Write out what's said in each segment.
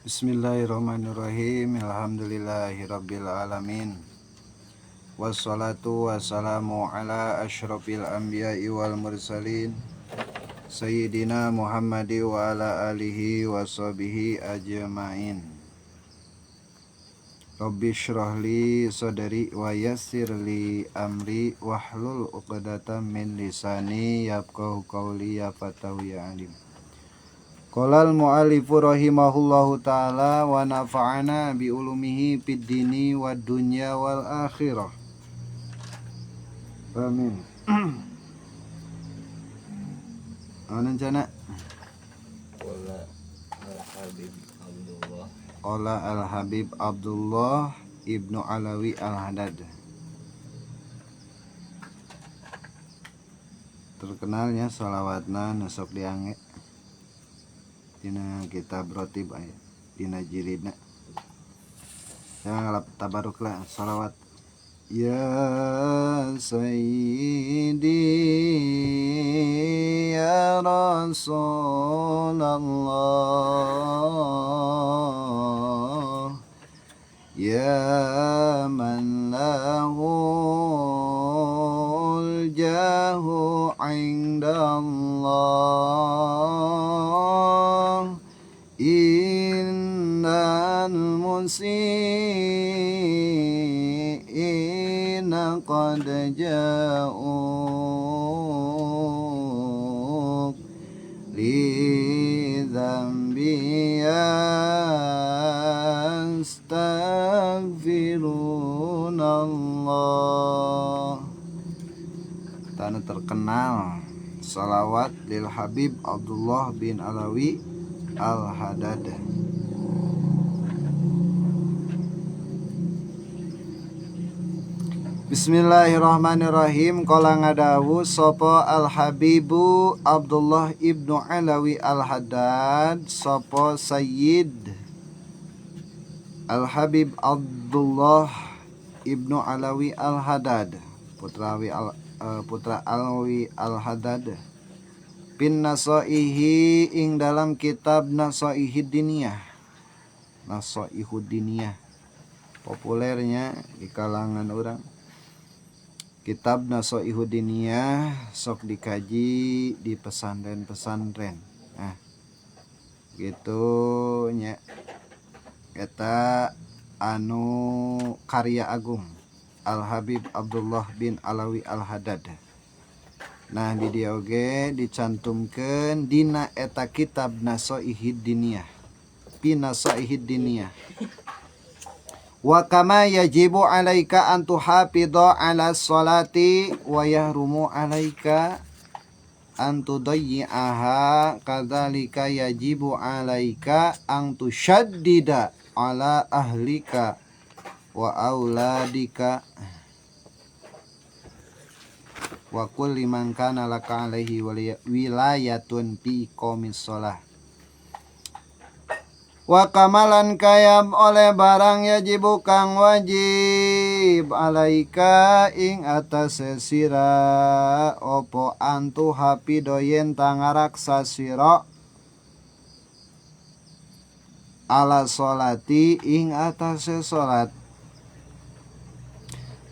Bismillahirrahmanirrahim. Alhamdulillahirabbil alamin. Wassalatu wassalamu ala asyrafil anbiya'i wal mursalin sayyidina Muhammadi wa ala alihi wa sahbihi ajmain. Rabbi shrah li sadri wa yassir li amri wahlul 'uqdatam min lisani yafqahu qawli ya fatahu ya alim. Qala al muallifu rahimahullahu taala wa nafa'ana bi ulumihi fid dini wad dunya wal akhirah. Amin. Anu cana? Qala Al-Habib Abdullah. Qala Al Habib Abdullah Ibnu Alawi Al Haddad. Terkenalnya salawatna nu sok diangge dina kitab rotib aya dina jilidna. Jangan ngalap tabaruk lah salawat. Ya Sayyidi ya Rasulullah ya man lahul jahu indallah innal musii'ina qad ja'uk li dzambi yastaghfirunallah. Tanah terkenal salawat lil Habib Abdullah bin Alawi Al-Haddad. Bismillahirrahmanirrahim. Qala ngadawu sapa Al-Habibu Abdullah ibnu Alawi Al-Haddad sapa Sayyid Al-Habib Abdullah ibnu Alawi Al-Haddad putra putra Alawi Al-Haddad pin nasaihi ing dalam kitab Nasaihid Diniyah. Nasaihud Diniyah populernya di kalangan orang. Kitab Nasaihud Diniyah sok dikaji di pesantren-pesantren. Nah, gitu nya. Eta anu karya agung Al Habib Abdullah bin Alawi Al Haddad. Nah, di dieu oge dicantumkeun dina eta kitab Nasaihid Diniyah. Fi Nasaihid Diniyah. Wa kama yajibu alaika an tuhafidha ala sholati wa yahrumu alaika an tudayyi'aha kadzalika yajibu alaika an tushaddida ala ahlika wa auladika wa kulli man kana laka alaihi wilayatun fi iqamis shalah. Wa kamalan kayam oleh barang yajibu kang wajib alaika ing atase sira opo antu hapido yen tangaraksa sira ala sholati ing atase salat.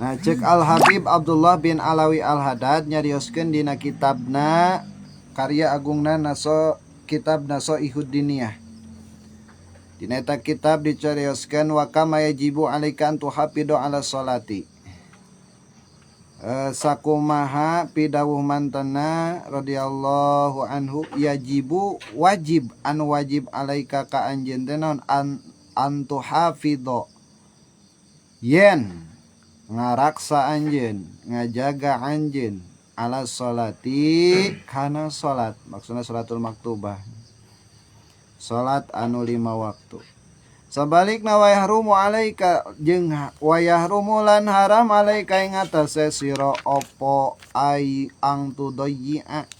Nah, cek Al Habib Abdullah bin Alawi Al Haddad nyarioskeun dina kitabna karya agungna naso kitab Nasaihud Diniyah. Dina eta kitab dicarioskeun wa kama yajibu alaika an tuhafidu ala sholati. Sakumaha pidawuh mantena radhiyallahu anhu yajibu wajib anu wajib alaika ka anjeun teh naon an tuhafidho yen ngaraksa anjeun ngajaga anjeun ala sholati kana salat, maksudna salatul maktubah, salat anu 5 waktu. Sabalikna wa yahrumu alaika jeung wa yahrumu lan haram alaika ing atase sira apa ai ang tudayyi'a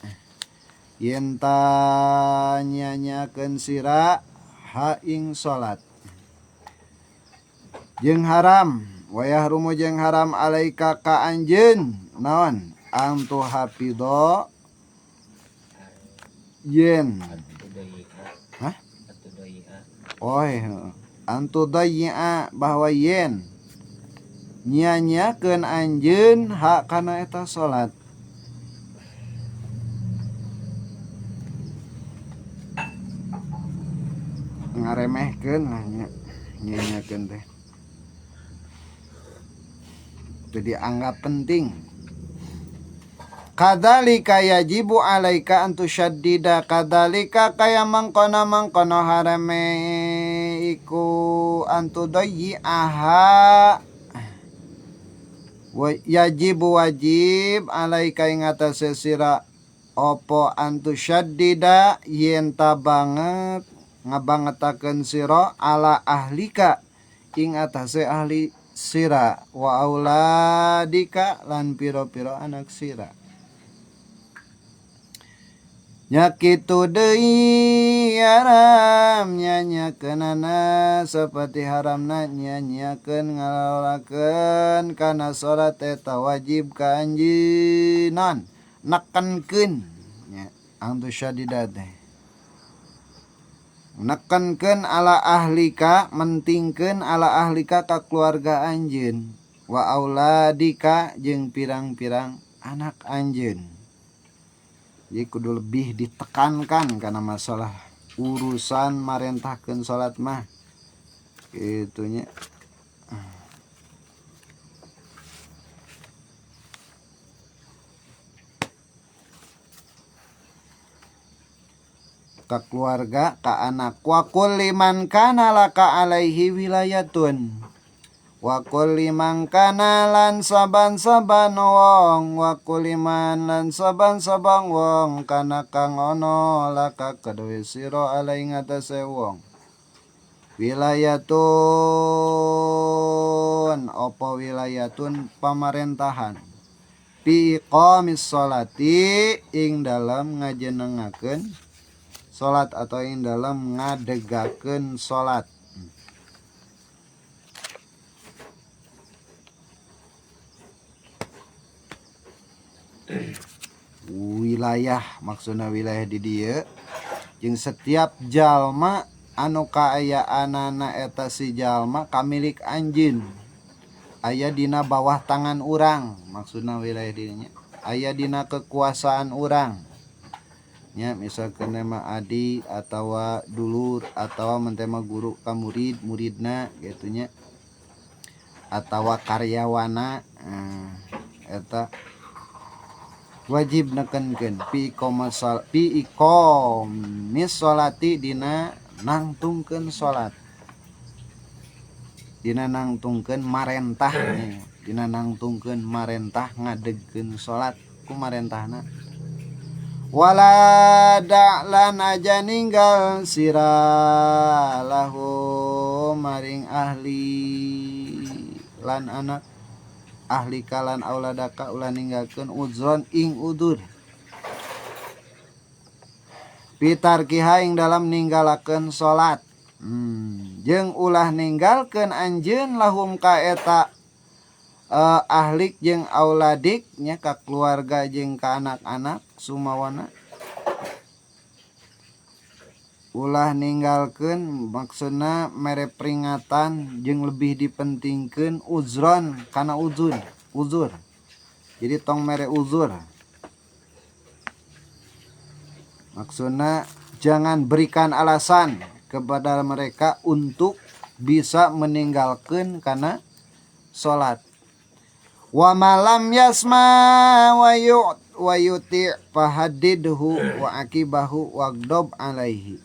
yen tanyanyakeun sira ha ing salat. Jeung haram wa yahrumu jeung haram alaika ka anjeun naon ang tuhafidho yen. Hah? Antudoyi'a. Oh antudayya bahwa yen nyia-nyiakeun anjeun hak kana eta salat. Ngaremehkeun lah nya, nyia-nyiakeun teh. Jadi anggap penting. Kadzalika yajibu alaika an tusyaddida, kadzalika kaya mangkono-mangkono harame iku antudayyi'aha. Wa yajibu wajib alaika ing atase sira apa antusyaddida yen ta banget ngabangetakeun sira ala ahlika ing atase ahli sira wa auladika lan pira-pira anak sira. Nya kitu deui haram nyanyakeunana saperti haramna nyanyakeun ngalalakeun kana salat eta wajib ka anjeunna nekenkeun nya antu syadida teh nekenkeun ala ahlika mentingkeun ala ahlika ka keluarga anjeun wa auladika jeung pirang-pirang anak anjeun. Jadi kudu lebih ditekankan karena masalah urusan marentahkeun salat mah itunya. Ka keluarga, ka anak. Wa kulli man kana laka alaihi wilayatun. Wa kulli man kana lan saban-saban wong, wa kulli man lan saban-saban wong kana kang ana laka kaduwe sira alai ngatasé wong. Wilayatun apa wilayatun pamarentahan. Fi iqamis sholati ing dalam ngajenengakeun salat atau ing dalam ngadegakeun salat. Wilayah maksudna wilayah di dieu jeung setiap jalma anu kaayaanana eta si jalma kamilik anjeun aya dina bawah tangan urang, maksudna wilayah dirinya aya dina kekuasaan urang nya, misalkan mah adi atawa dulur atawa mentema guru ka murid muridna gitu nya atawa karyawana eta wajib nekenkeun pi iqamis sholati dina nangtungkeun salat, dina nangtungkeun marentah, dina nangtungkeun marentah ngadegkeun salat ku marentahna. Wala da'lan aja ninggal sira lahu maring ahli lan anak ahli kalan auladaka ulah ninggalkeun uzron ing udur pitarkiha ing dalam ninggalakeun salat. Jeung ulah ninggalkeun anjeun lahum ka eta ahlik jeung auladik nya ka keluarga jeung ka anak-anak sumawana ulah ninggalkeun maksudna mere peringatan jeung lebih dipentingkeun uzron kana uzur uzur. Jadi tong mere uzur maksudna jangan berikan alasan kepada mereka untuk bisa meninggalkan karena salat. Wa malam yasma wa yuti fahadidhu wa akibahu wagdob alaihi.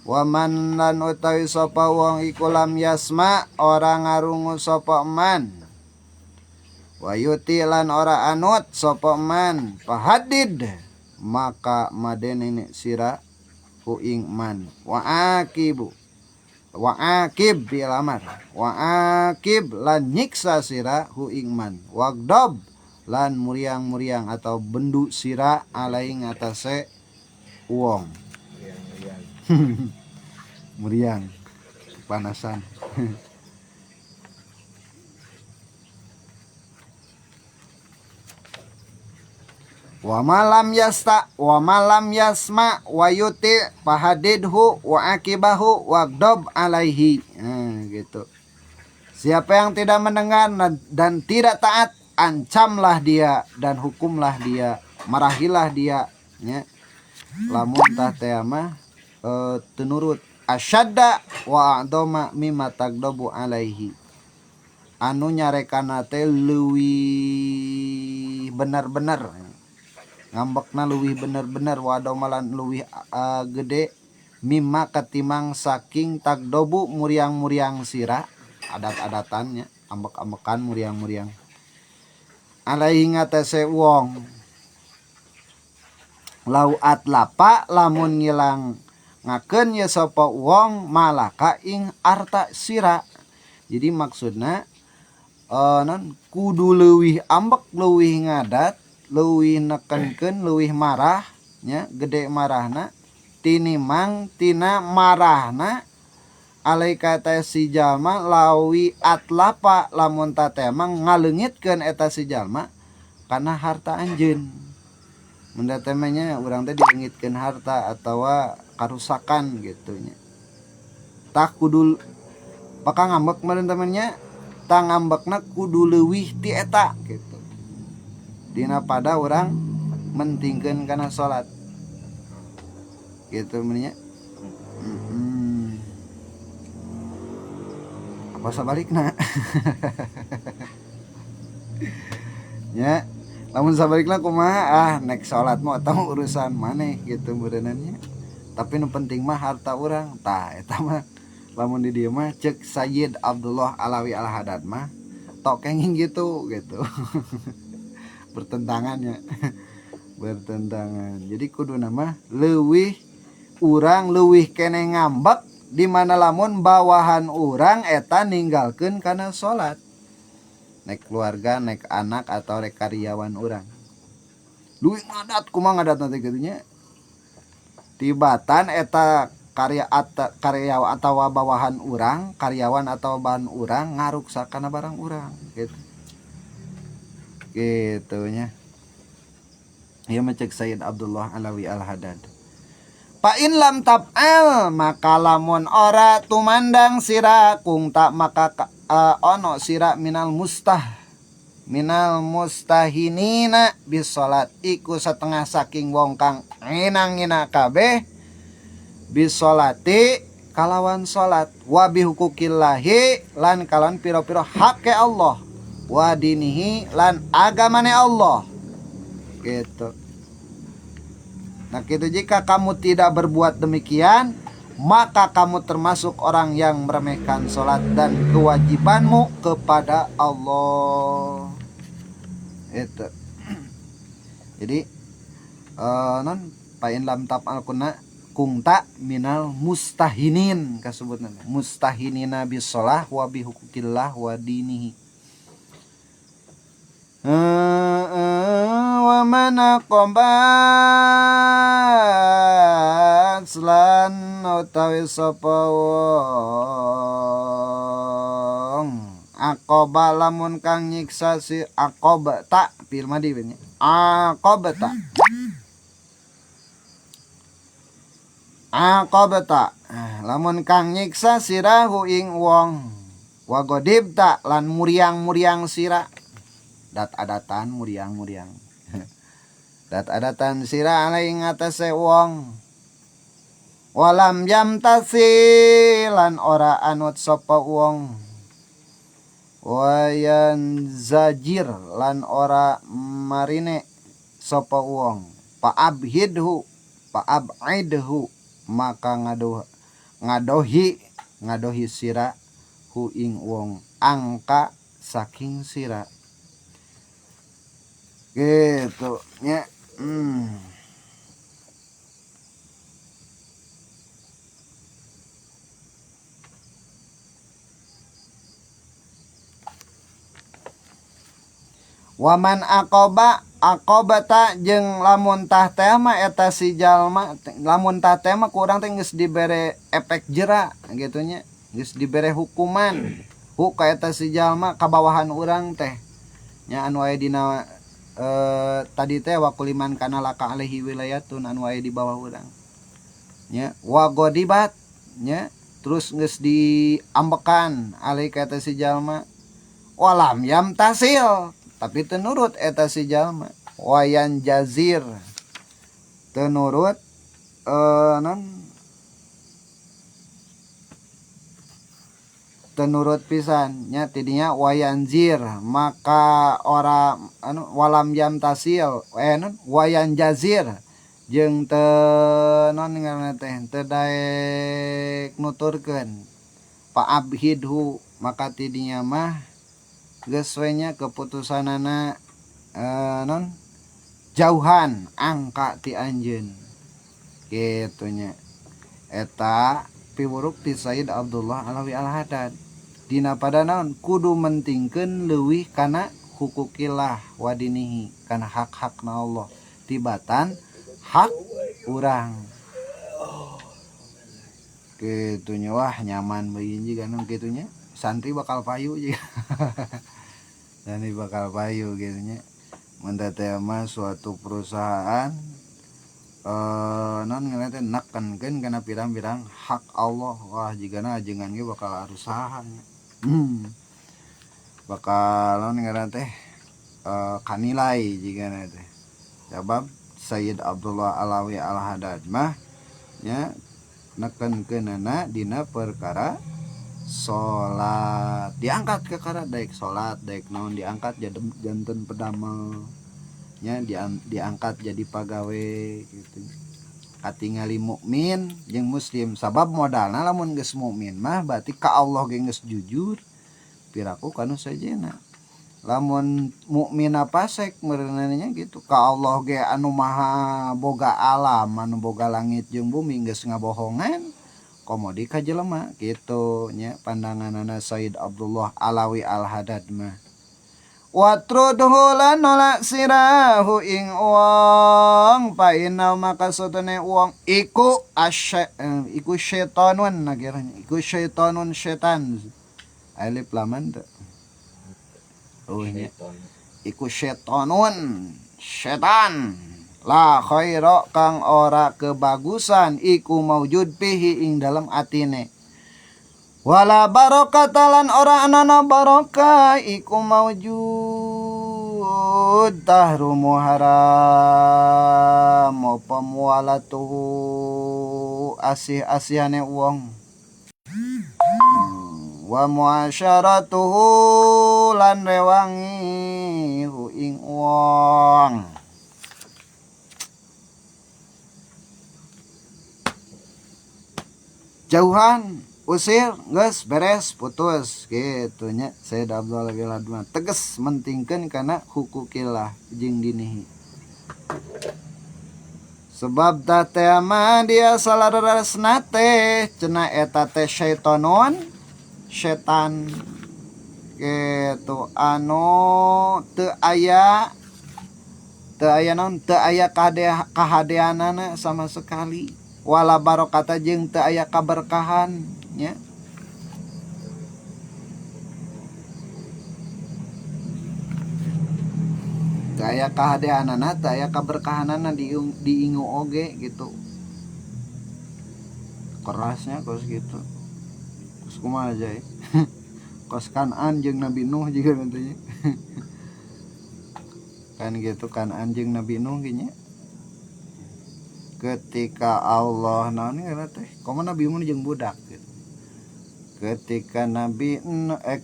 Wa man lan utawi sapa wong iku lam yasma ora ngarungu sapa man wa yuti lan ora anut sapa man fahadid maka madene sira hu ing man wa akibu wa akib bil amar wa akib lan nyiksa sira hu ing man wagdob lan muriang-muriang atau bendu sira alai ngatasé wong. Muriang kepanasan. Wa malam yasta wa malam yasma wa yuti fahadidhu wa akibahu wagdob alaihi. Nah, gitu. Siapa yang tidak mendengar dan tidak taat, ancamlah dia dan hukumlah dia, marahilah dia nya. Lamun tah teh mah teu nurut asyadda wa a'dhama mimma tagdabu alaihi. Anu nyarekana teh leuwih bener-bener, ngambekna leuwih bener-bener, wa a'dhama lan leuwih gede mimma katimang saking tagdobu muriang-muriang sira, adat-adatannya, ambek-ambekan muriang-muriang alaihi ngatese wong. Lau atlapa lamun ngilang ngakeun ye sapa wong malaka ing arta sira. Jadi maksudna non kudu leuwih ambek, leuwih ngadat, leuwih nekenkeun, leuwih marah nya, gede marahna tinimang tina marahna alaika ta si jalma lawi atlapa lamun ta teh mah ngaleungitkeun eta si jalma kana harta anjeun. Mun teh mah nya urang teh dileungitkeun harta atawa karusakan gitu nya. Tah kudu bakal ngambek meureun teh nya, tah ngambekna kudu leuwih ti eta gitu. Dina pada urang mentingkeun kana salat. Gitu meureun nya. Apa sabalikna? Nya, lamun sabalikna kumaha? Ah, nek salat mah eta urusan maneh gitu meureunannya. Tapi nu penting mah harta urang. Tah eta mah lamun di dieu mah ceuk Sayyid Abdullah Alawi Al-Haddad mah tok kenging gitu gitu. Bertentangannya. Bertentangan. Jadi kuduna mah leuwih urang leuwih keneh ngambek di mana lamun bawahan urang eta ninggalkeun kana salat. Nek keluarga, nek anak atau rek karyawan urang. Leuwih ngadat kumaha ngadatna teh kitu nya. Tibatan eta karya karyawan atawa bawahan urang, karyawan atau bahan urang ngaruksak kana barang urang gitu. Gitu nya. Ieu mah ceuk Sayyid Abdullah Alawi Al-Haddad. Fa in lam taf'al maka lamun ora tumandang sira kung tak maka ono sira minal mustahinina bis salat iku setengah saking wong kang nginang-ngina kabeh bis salati kalawan salat wa bi huquqillahi lan kalawan pira-pira hake Allah wa dinihi lan agamane Allah gitu. Nah gitu, jika kamu tidak berbuat demikian maka kamu termasuk orang yang meremehkan sholat dan kewajibanmu kepada Allah. Itu. Jadi non pain lam taf'al kunna kungta minal mustahinin kasebutna mustahinina bis shalah wa bi huquqillah wa dinihi. Wa man aqaba lan utawi sapa wong aqaba lamun kang nyiksa si aqaba ta fil madi nya aqaba ta aqaba ta lamun kang nyiksa sirahu ing wong wa godibta lan muriang-muriang sira dat adatan muriang-muriang dat adatan sira alai ngatasé wong walam yamtasi lan ora anut sapa wong wayan zajir lan ora marine sapa wong paabhidhu paabidhu maka ngadohi sira hu ing wong angka saking sira gitu nya. Waman aqaba aqabata jeung lamun tah teh mah eta si jalma lamun tah teh mah ku urang teh geus dibere efek jera gitu nya, geus dibere hukuman hu ka eta si jalma ka bawahan urang teh nya anu aya dina tadi teh wa kuliman kana laka alaihi wilayatun anu aya di bawah urang nya wa ghadibat nya terus geus diambekan alai ka eta si jalma walam yamtasil tapi teu nurut eta si jalma wayan jazir teu nurut non teu nurut pisan nya tidinya wayanzir maka ora anu walam yamtasil non wayan jazir jeung teu non ngaranna teh teu daek nuturkeun fa abhidhu maka tidinya mah geus we nya keputusanana non jauhan angka ti anjeun kitu nya eta piwuruk ti Said Abdullah Alawi Al-Haddad dina pada naon kudu mentingkeun leuwih kana hukukillah wadinihi kana hak-hakna Allah tibatan hak urang kitu nya wah nyaman bae jiga nu kitu nya santri bakal payu jiga santri bakal payu kitu nya mun teh mah suatu perusahaan non ngaranna teh nekenkeun kana pirang-pirang hak Allah wah jigana ajengan ge bakal arusaha nya bakal non ngaranna teh kanilai jigana teh sabab Sayyid Abdullah Alawi Al-Haddad mah nya nekenkeunana dina perkara salat diangkat ke kara daek salat daek naon diangkat janten pedamel nya diangkat jadi pagawe gitu katingali mukmin jeung muslim sabab modalna lamun geus mukmin mah berarti ka Allah ge geus jujur piraku kanu sejenna lamun mukmina fasik meureunana gitu ka Allah ge anu maha boga alam anu boga langit jeung bumi geus ngabohongan komo di ka jelema kitu nya pandanganana Said Abdullah Alawi Al-Haddad mah watrudhu lan nolak sirahu ing wong fa inna maka satune wong iku iku syaitanun nakiranya iku syaitanun setan alif laman teu oh nya iku syaitanun setan la khaira kang ora kebagusan iku maujud fihi ing dalem atine wala barokata lan ora anana barokah iku maujud tahrumu haram apa mualatuhu asih-asihane wong wa muasyaratuhu lan rewangi hu ing wong jauhan usir geus beres putus kitu nya Said Abdullah bin Adman tegas mentingkeun kana hukukillah jeung dinihi sebab ta teh mah dia salaresna teh cenah eta teh syaitonun setan kitu anu teu aya naon teu aya kahadeanana sama sekali wala barokata jeung teu aya kaberkahan nya teu aya kahadeanana teu aya kaberkahanana diingu oge gitu kerasnya kos gitu kos kumaha aja ya kos Kanaan jeung Nabi Nuh juga nantinya kan gitu Kanaan jeung Nabi Nuh gini ketika Allah naon ngaranna teh komo Nabi mun jeung budak gitu ketika Nabi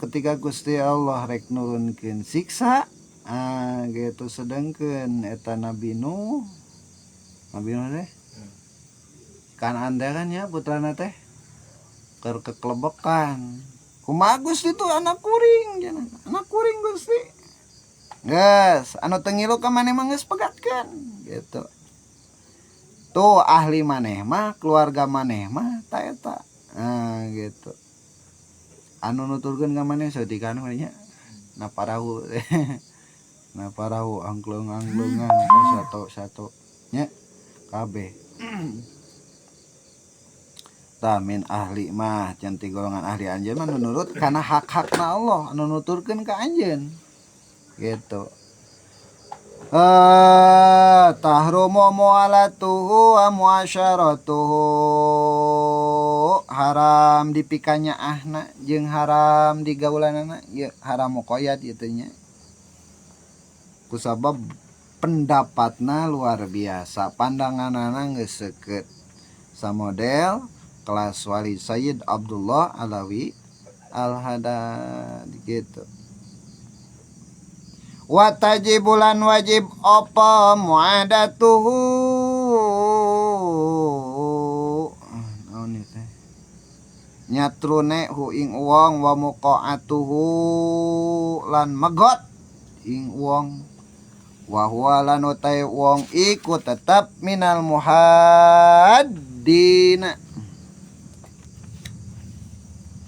ketika Gusti Allah rek nurunkeun siksa gitu sedengkeun eta Nabi Nuh teh Kanaan teh kan ya putrana teh keur kekelebekan kumaha Gusti tuh anak kuring cenah anak kuring Gusti geus anu teu ngilu ka maneh mah geus pegatkeun gitu tuh ahli maneh mah keluarga maneh mah ta eta gitu anu nuturkeun ka maneh saeutik anu nya na parahu na parahu angklung-angklungan satu-satu nya kabeh tah min ahli mah cantik golongan ahli anjeun mah nurut kana hak-hakna Allah anu nuturkeun ka anjeun gitu. Tahrumu mu'alatuhu wa muasyaratuhu, haram dipikanya ahna jeung haram digaulanana, ieu haram muqayyad ieu teh nya. Kusabab pendapatna luar biasa, pandanganana geus seukeut samodel kelas Wali Sayyid Abdullah Alawi Al-Haddad gitu. Wa tajibulan wajib apa muadatuhu, naon ieu teh, nyatrune hu ing wong, wa muqaatuhu lan megot ing wong, wa huwa lan utai wong iku tetep minal muhaddina,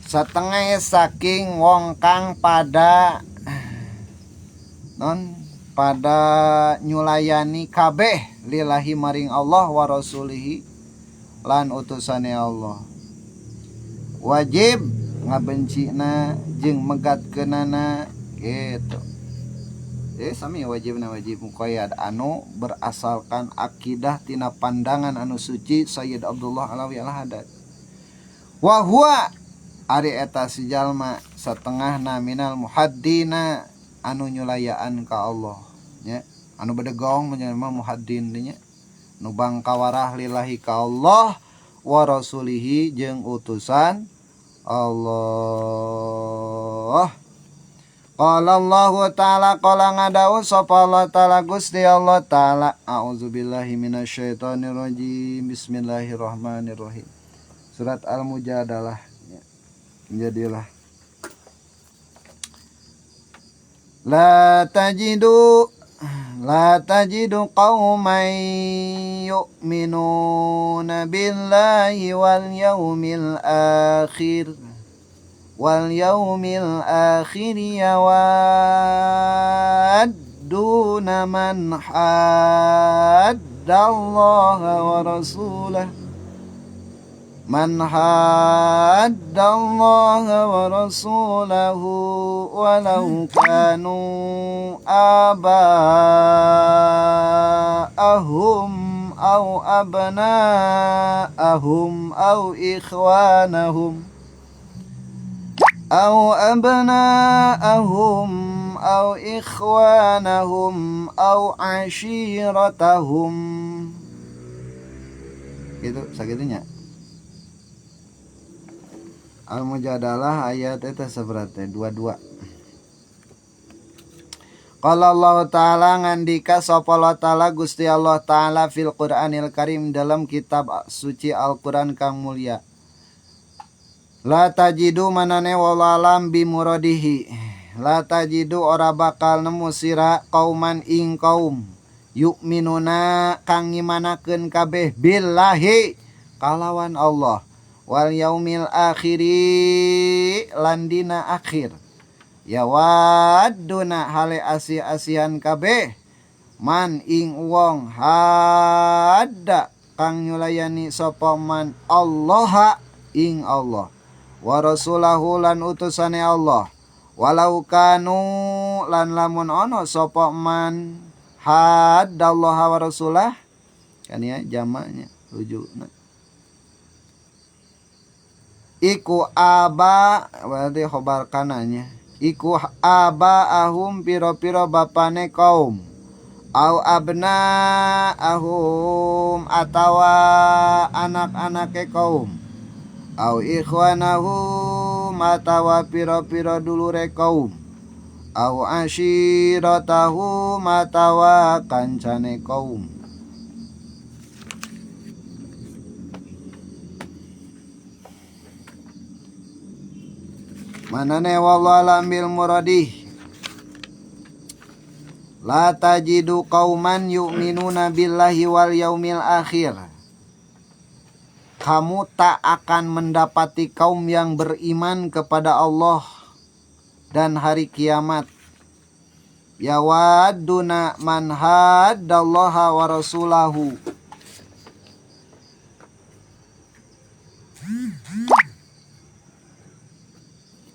satengah saking wong kang pada non pada nyulayani kabeh lillahi maring Allah wa rasulihi lan utusane Allah. Wajib ngabencina jeung megatkeunana gitu. Sami wajibna wajib muqayyad anu berasalkan akidah tina pandangan anu suci Sayyid Abdullah Alawi Al-Haddad. Wa huwa ari eta si jalma satengahna minal muhaddina anu nyulayaan ka Allah nya, anu bedegong mah muhaddin nya, nu bangkawarah lillahi ka Allah wa rasulihi jeung utusan Allah. Qala Allahu ta'ala, qala ngadawuh sapa Allah ta'ala Gusti Allah ta'ala, a'udzubillahi minasyaitonir rajim, bismillahirrahmanirrahim. Surat Al-Mujadalah ya. Menjadilah la tajidu qauman yu'minuna billahi wal yaumil akhir wal yaumil akhir yawadduna man haddallaha wa rasulahu man haddallaha wa rasulahu walau kanu aba'ahum aw abna'ahum aw ikhwanahum aw abna'ahum aw ikhwanahum aw ashiratahum. Gitu sagitunya. Al-Mujadalah ayat eta seberate 22. Qala Allah Ta'ala, ngandika sapa Allah Ta'ala Gusti Allah Ta'ala fil Qur'anil Karim, dalam kitab suci Al-Qur'an kang mulia. La tajidu manane wallalam bimuradihi, la tajidu ora bakal nemu sira kauman ing kaum yu'minuna kang ngimanakeun kabeh billahi kalawan Allah wal yaumil akhiri lan dina akhir, ya wadduna hale asi-asian kabeh man ing wong hadda kang nyulayani sapa man Allah ing Allah wa rasulahu lan utusane Allah, walau kanu lan lamun ono sapa man haddallaha wa rasulah, kan ya jamaknya rujukna iku aba berarti khobar kananya, iku aba ahum piro-piro bapane kaum au abna ahum atawa anak-anake kaum au ikhwanahum atawa piro-piro dulure kaum au ashiratahum atawa kancane kaum. Manane wallahu alam bil muradih. La tajidu qauman yu'minuna billahi wal yaumil akhir. Kamu tak akan mendapati kaum yang beriman kepada Allah dan hari kiamat. Yawadduna man haddallaha wa rasulahu.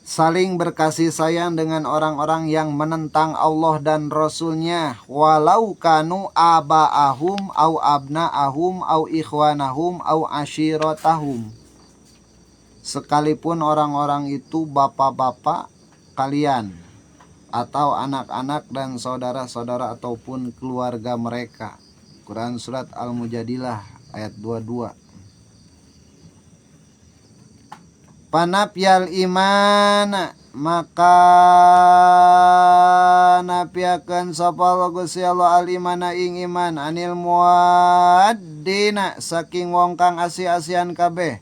Saling berkasih sayang dengan orang-orang yang menentang Allah dan Rasulnya, walau kanu abaahum au abnaahum au ikhwanahum au ashiratahum. Sekalipun orang-orang itu bapak-bapak kalian atau anak-anak dan saudara-saudara ataupun keluarga mereka. Quran Surat Al-Mujadilah ayat 22. Panapyal iman, maka napiakeun sapa Allah Gusti Allah al imana ing iman anil muaddina saking wong kang asi-asian kabeh,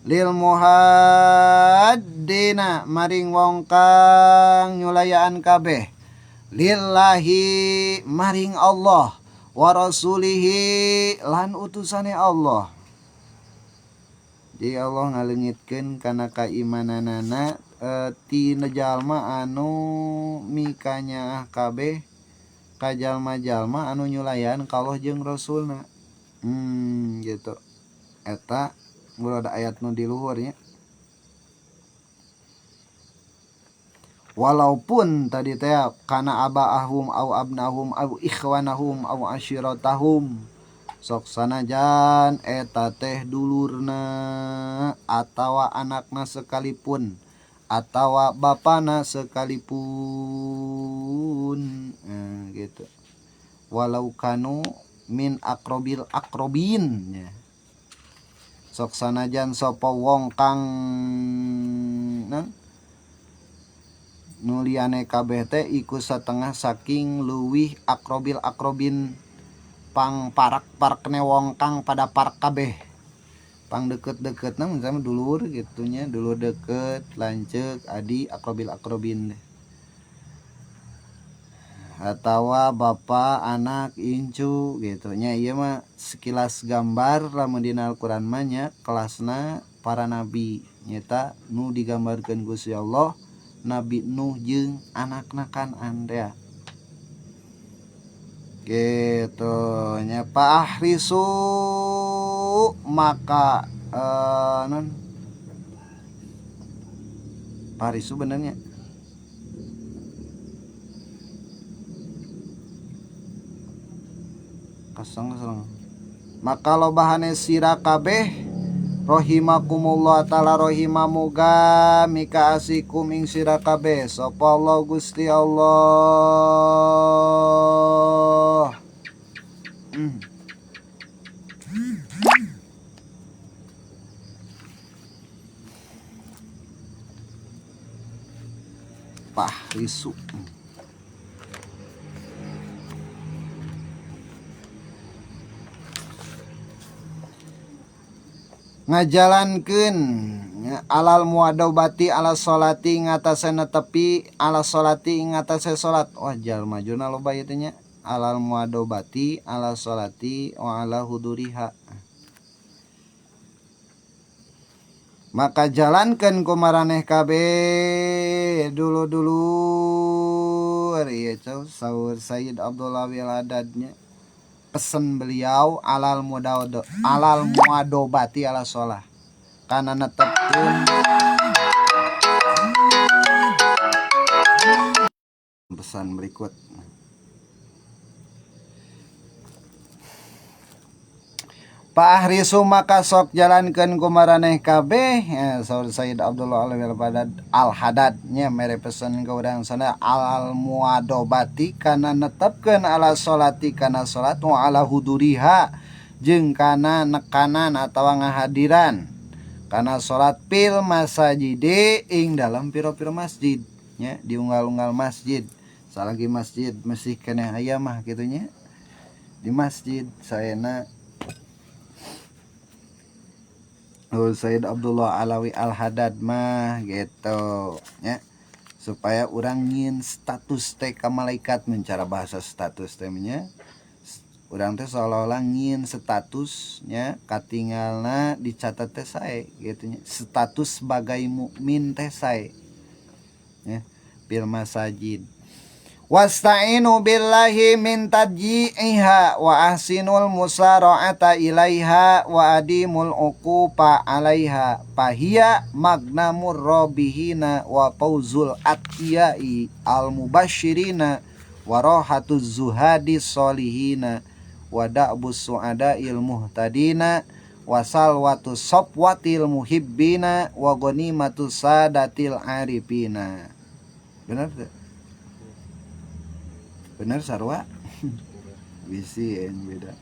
lil muhaddina maring wong kang nyulayaan kabeh, lillahi maring Allah wa rasulihi lan utusane Allah. Jadi Allah ngaleungitkeun kana kaimananana tina jalma anu mikanyaah kabeh ka jalma-jalma anu nyulayan ka Allah jeung Rasulna. Gitu. Eta murad ayat nu di luhur nya. Walaupun tadi teh kana abaahum au abnahum au ikhwanahum au ashiratahum, sok sanajan eta teh dulurna atawa anakna sekalipun atawa bapana sekalipun, gitu. Walau kanu min akrobil akrobin ya. Sok sanajan sapa wong kang nu liyane kabeh teh iku satengah saking luwih akrobil akrobin, pang parak parakne wong kang pada parak kabeh, pang deket-deketna mun sama dulur gitunya, dulur deket lanceuk adi akrobil akrobin atawa bapa anak incu gitu nya. Ieu mah sekilas gambar lamun dina Al-Qur'an mah nya kelasna para nabi nyata nu digambarkeun Gusti Allah Nabi Nuh jeung anakna Kan'an teh gitu nya. Pa'ahrisu maka non parisu benernya kasang maka lobahane sira kabeh rahimakumullah ta'ala rahima muga mika asikum ing sira kabeh sapa Allah Gusti Allah. Pahrisu ngajalankeun alal muadobati ala sholati ngatasé netepi ala sholati ngatasé salat. Wah jalma majuna loba ieu teh nya. Alal muadobati ala sholati wa ala huduriha. Maka jalankan ku maraneh kabeh dulu-dulu ieu saur Sayyid Abdullah Wil Haddadnya. Pesan beliau alal mudawdo alal muadobati ala sholah karena netepkeun pesan berikut. Pa'ahrisu maka sok jalankeun ku maraneh kabeh ya, saur Sayyid Abdullah Al Haddad nya mere pesan ka urang sana alal muadobati kana netepkeun ala sholati kana salat wa ala huduriha jeung kana nekanan atawa ngahadiran kana salat fil masajide ing dalam pira-pira masjid nya, diunggal-unggal masjid salagi masjid masih keneh aya mah kitu nya di masjid saena Sayyid Abdullah Alawi Al-Haddad mah gitu ya, supaya urang ngin status teh ka malaikat mencara bahasa status teh nya, urang teh seolah-olah ngin statusnya katingalna dicatat teh sae gitu nya, status sebagai mukmin teh sae ya fil masajid. Wasta'inu billahi min tadji'iha wa ahsinul musara'ata ilaiha wa adimul uqupa 'alaiha fahiya magnamur rabihina wa fawzul atqiyai al mubasyirina wa rahatuz zuhadi solihina wa da'bus su'adail muhtadina wa salwatu safwatil muhibbina wa ghanimatu sadatil arifina. Benar teu? Bener sarua? Bisi yang beda.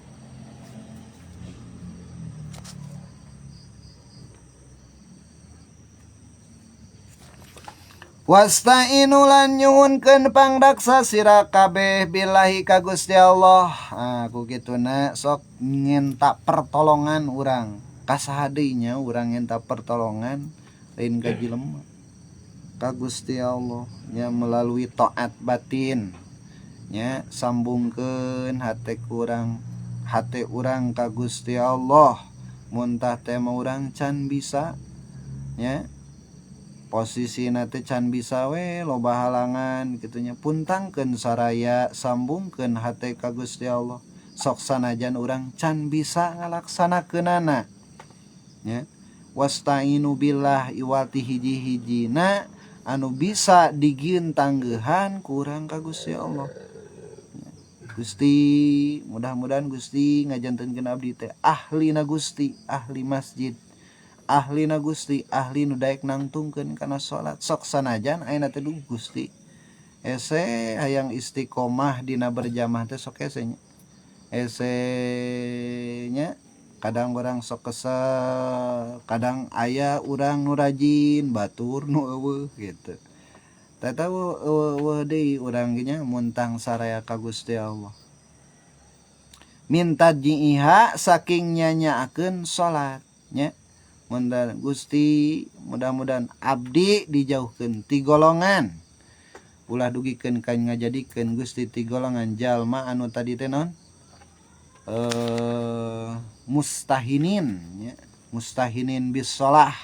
Wasta'inu lan nyuhunkeun pangdaksa sira kabeh billahi ka Gusti Allah. Ah, ku kituna sok ngenta pertolongan urang. Ka saha deui nya urang ngenta pertolongan lain ka jelema. Ka Gusti Allah nya melalui taat batin nya sambungkeun hate kurang hate urang ka Gusti Allah. Muntah teh mah urang can bisa nya posisina teh can bisa we loba halangan kitu nya puntangkeun saraya sambungkeun hate ka Gusti Allah. Sok sanajan urang can bisa ngalaksanakeunana nya. Wasta'inu billah iwati hiji-hijina anu bisa digieun tanggehan kurang ka Gusti Allah. Gusti mudah-mudahan Gusti ngajantenkeun abdi teh ahlina Gusti, ahli masjid, ahlina Gusti, ahli nu daek nangtungkeun kana salat. Sok sanajan ayeuna teh duh Gusti hese hayang istiqomah dina berjamaah teh sok hese nya. Hese nya kadang urang sok kesel, kadang aya urang nu rajin batur nu eueuh gitu. Tata eueuh deui urang ge nya muntang saraya ka Gusti Allah. Minta jiiha saking nyanyaakeun salat nya. Mun Gusti mudah-mudahan abdi dijauhkeun ti golongan. Ulah dugikeun ka ngajadikeun Gusti ti golongan jalma anu tadi teh naon? Mustahinin nya, mustahinin bis shalah.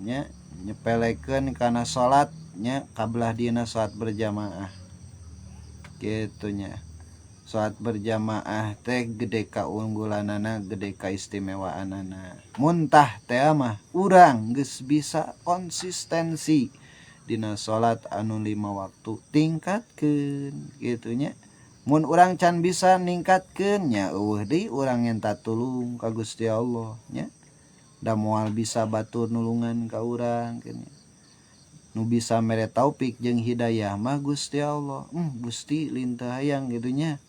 Nya nyepelekeun kana salat nya kabelah dina salat berjamaah. Kitu nya. Salat berjamaah teh gede kaunggulanana, gede kaistimewaanana. Muntah teh mah urang geus bisa konsistensi dina salat anu 5 waktu tingkatkeun kitu nya. Mun urang can bisa ningkatkeun nya eueuh deui urang ngenta tulung ka Gusti Allah nya. Da moal bisa batur nulungan ka urang kieu nya. Nu bisa mere taufik jeung hidayah mah Gusti Allah. Gusti lintah hayang kitu nya.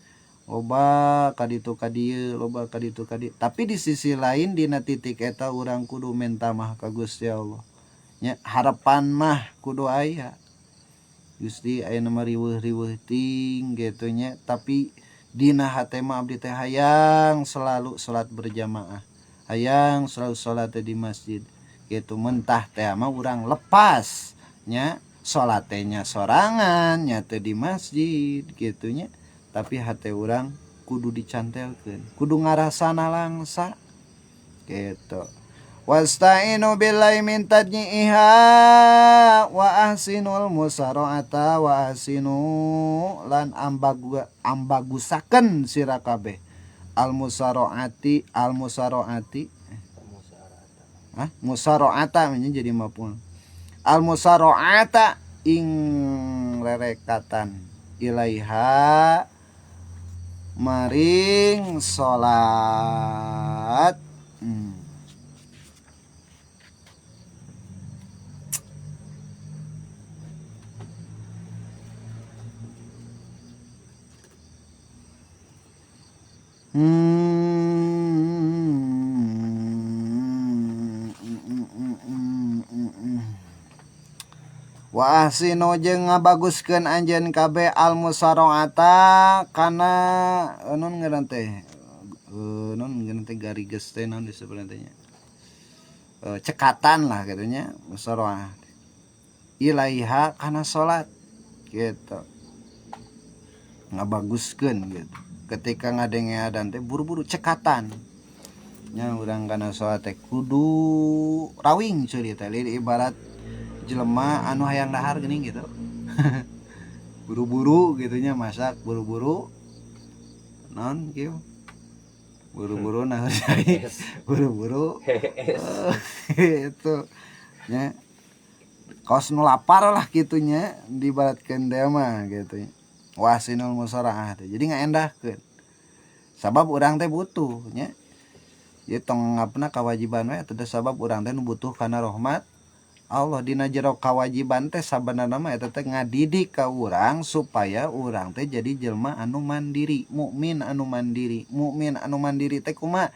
Loba ka ditu ka dieu, loba ka ditu ka dieu. Tapi di sisi lain dina titik eta urang kudu menta mah ka Gusti Allah. Nya harapan mah kudu aya. Gusti ayeuna mah riweuh-riweuh ting kitu nya, tapi dina hate mah abdi teh hayang selalu salat berjamaah. Hayang selalu salat di masjid. Kitu mentah teh mah urang lepas nya salat teh nya sorangan nya teh di masjid kitu nya, tapi hate urang kudu dicantelkeun, kudu ngarasana langsa kitu. Wasta'inu billahi min tadji'iha wa ahsinul musara'ata wa ahsinu lan ambagusakeun sira kabeh al musara'ati al musara'ati hah musara'ata jadi maf'ul al musara'ata ing rerekatan ilaiha maring salat. Wa ahsinu jeung ngabaguskeun anjeun kabeh al musara'ata kana nun ngaran teh nun ngaran teh gariges teh naon disebutna teh nya cekatan lah kitu nya musara'ah ilaiha kana salat gitu ngabaguskeun gitu. Ketika ngadenge adan teh buru-buru cekatan nya urang kana salat teh kudu rawing ceuri teh ibarat jelema anu hayang dahar geuning gitu. Buru-buru gitunya masak buru-buru non kieu buru-buru nah buru-buru itu nya kos nu lapar lah gitunya dibaratkeun teh mah gitu wasinul musaraah teh jadi ngaendahkeun sabab urang teh butuh nya ieu tong ngapna kawajiban we teh sabab urang teh nu butuh kana rahmat Allah dina jero kawajiban teh sabenarna mah eta teh ngadidik ka urang supaya urang teh jadi jelema anu mandiri, mukmin anu mandiri. Mukmin anu mandiri teh kumaha?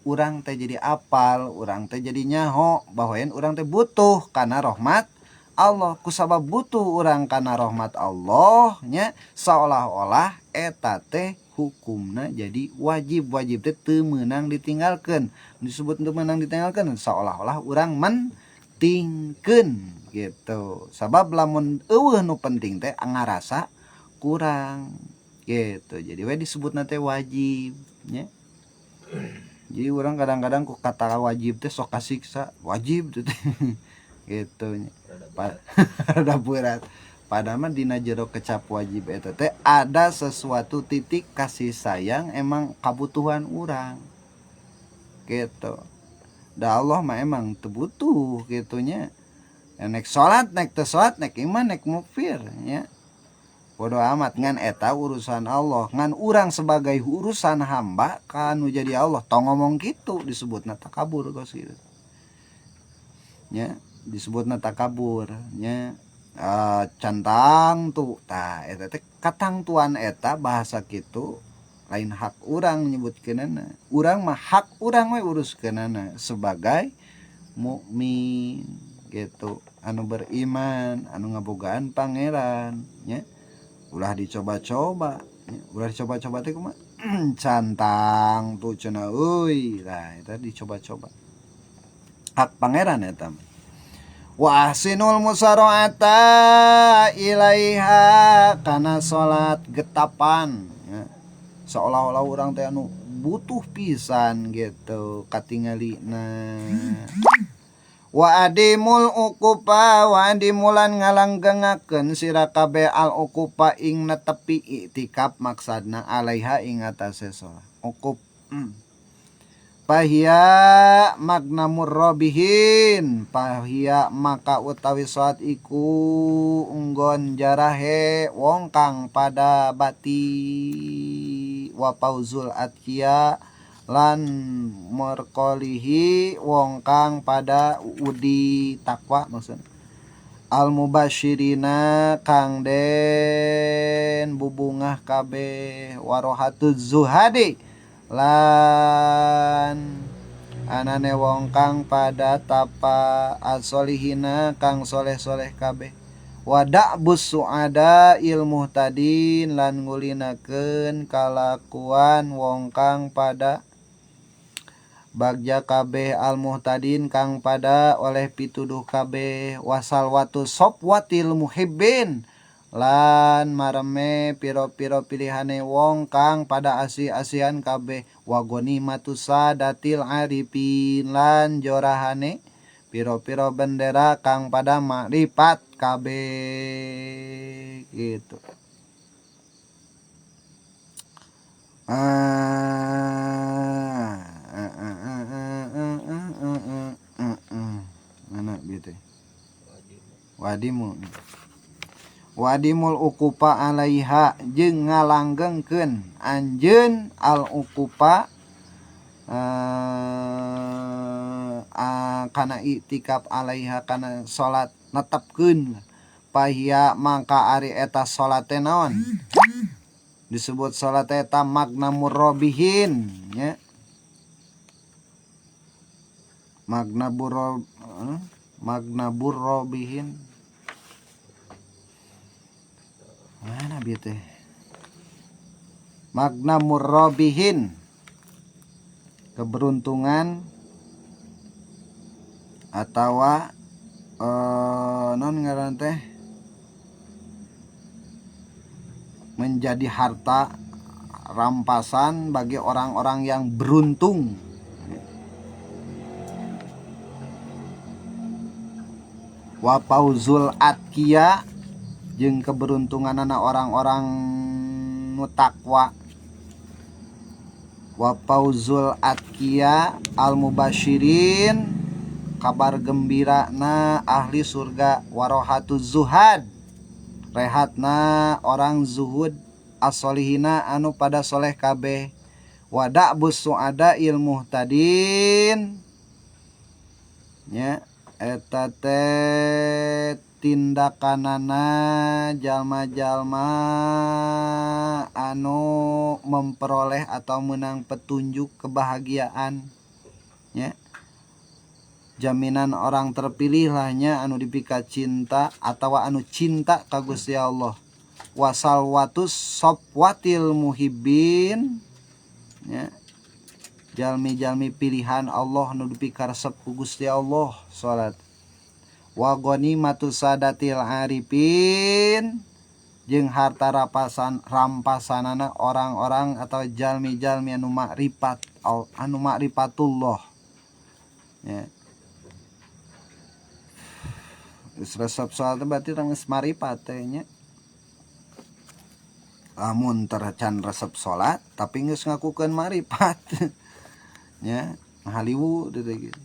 Urang teh jadi apal, urang teh jadi nyaho bahwa urang teh butuh kana rahmat Allah. Kusabab butuh urang kana rahmat Allah nya seolah-olah eta teh hukumna jadi wajib. Wajib teh teu meunang ditinggalkeun. Disebut teu meunang ditinggalkeun seolah-olah urang mentingkeun gitu. Sabab lamun eueuh nu penting teh ngarasa kurang gitu. Jadi we disebutna teh wajib nya. Jadi urang kadang-kadang ku kata wajib teh sok kasiksa, wajib teh gitu nya. Rada berat. Padahal mah dina jero kecap wajib eta teh ada sesuatu titik kasih sayang emang kabutuhan urang gitu. Da Allah mah emang teu butuh gitunya. Nek salat, nek teu salat, nek iman, nek mukfir nya. Bodo amat ngan eta urusan Allah, ngan urang sebagai urusan hamba kanu jadi Allah tong ngomong kitu disebutna takabur kos kitu. Nya disebutna takabur nya. Cantang tuh tah eta teh katangtuan eta bahasa kitu lain hak urang nyebutkeunana. Urang mah hak urang we uruskeunana sebagai mukmin gitu, anu beriman, anu ngabogaan pangeran nya. Ulah dicoba-coba nya. Ulah dicoba-coba teh kumaha? Cantang tuh cenah euy. Lah eta dicoba-coba. Hak pangeran eta mah. Wa ahsinul musara'ata ilaiha kana salat getapan ya. Seolah-olah urang teh anu butuh pisan gitu katingalina. Wa adimul uqupa wa adimulan ngalanggengakeun sira kabeh al uqupa ing netepi iktikaf maksadna alaiha ing atase salat. Uqup Pahia magna murrobihin pahia maka utawi salat iku unggon jarahe wong kang pada bati wa pauzul atqiya lan merkolihi wong kang pada udi takwa maksudna al mubasyirina kang den bubungah kabeh warohatuz zuhadi lan anane wong kang pada tapa as-solihina kang soleh-soleh kabeh wada'bus su'ada ilmu tadin lan ngulinakeun kalakuan wong kang pada bagja kabeh al muhtadin kang pada oleh pituduh kabeh wasalwatu sopwatil muhibbin lan mareme piro-piro pilihane wong kang pada asih-asihan kabeh wagoni matusadatil arifin lan jorahane piro-piro bendera kang pada makrifat kabeh gitu. Mana gitu wadimu wadimul uqupa alaiha jeung ngalanggengkeun anjeun al uqupa kana iktikaf alaiha kana salat netepkeun pahia mangka ari eta salat teh naon disebut salat eta makna murrobihin nya makna burro makna burrobihin mana bieu teh makna murrobihin keberuntungan atawa non ngaran teh menjadi harta rampasan bagi orang-orang yang beruntung. Wa pauzul atqiya Jeung keberuntunganana orang-orang nu takwa. Wa fauzul atqiya al mubasyirin kabar gembira na ahli surga. Warohatuz zuhad rehatna orang zuhud as-solihina anu pada soleh kabeh. Wada'bus su'ada ilmu muhtadin nya eta teh tindakanana jalma-jalma anu memperoleh atau menang petunjuk kebahagiaan nya. Jaminan orang terpilih lah nya anu dipika cinta atau anu cinta ka Gusti Allah. Wasalwatus sofwatil muhibbin nya jalmi-jalmi pilihan Allah nu dipikaresep ku Gusti Allah salat. Wa ghanimatu sadatil arifin jeung harta rapasan rampasanana orang-orang atau jalmi-jalmi anu makrifat anu makrifatullah nya. Geus resep salat berarti geus marifat teh nya. Lamun can resep salat tapi geus ngakukeun marifat nya ngahaliwu teh gitu.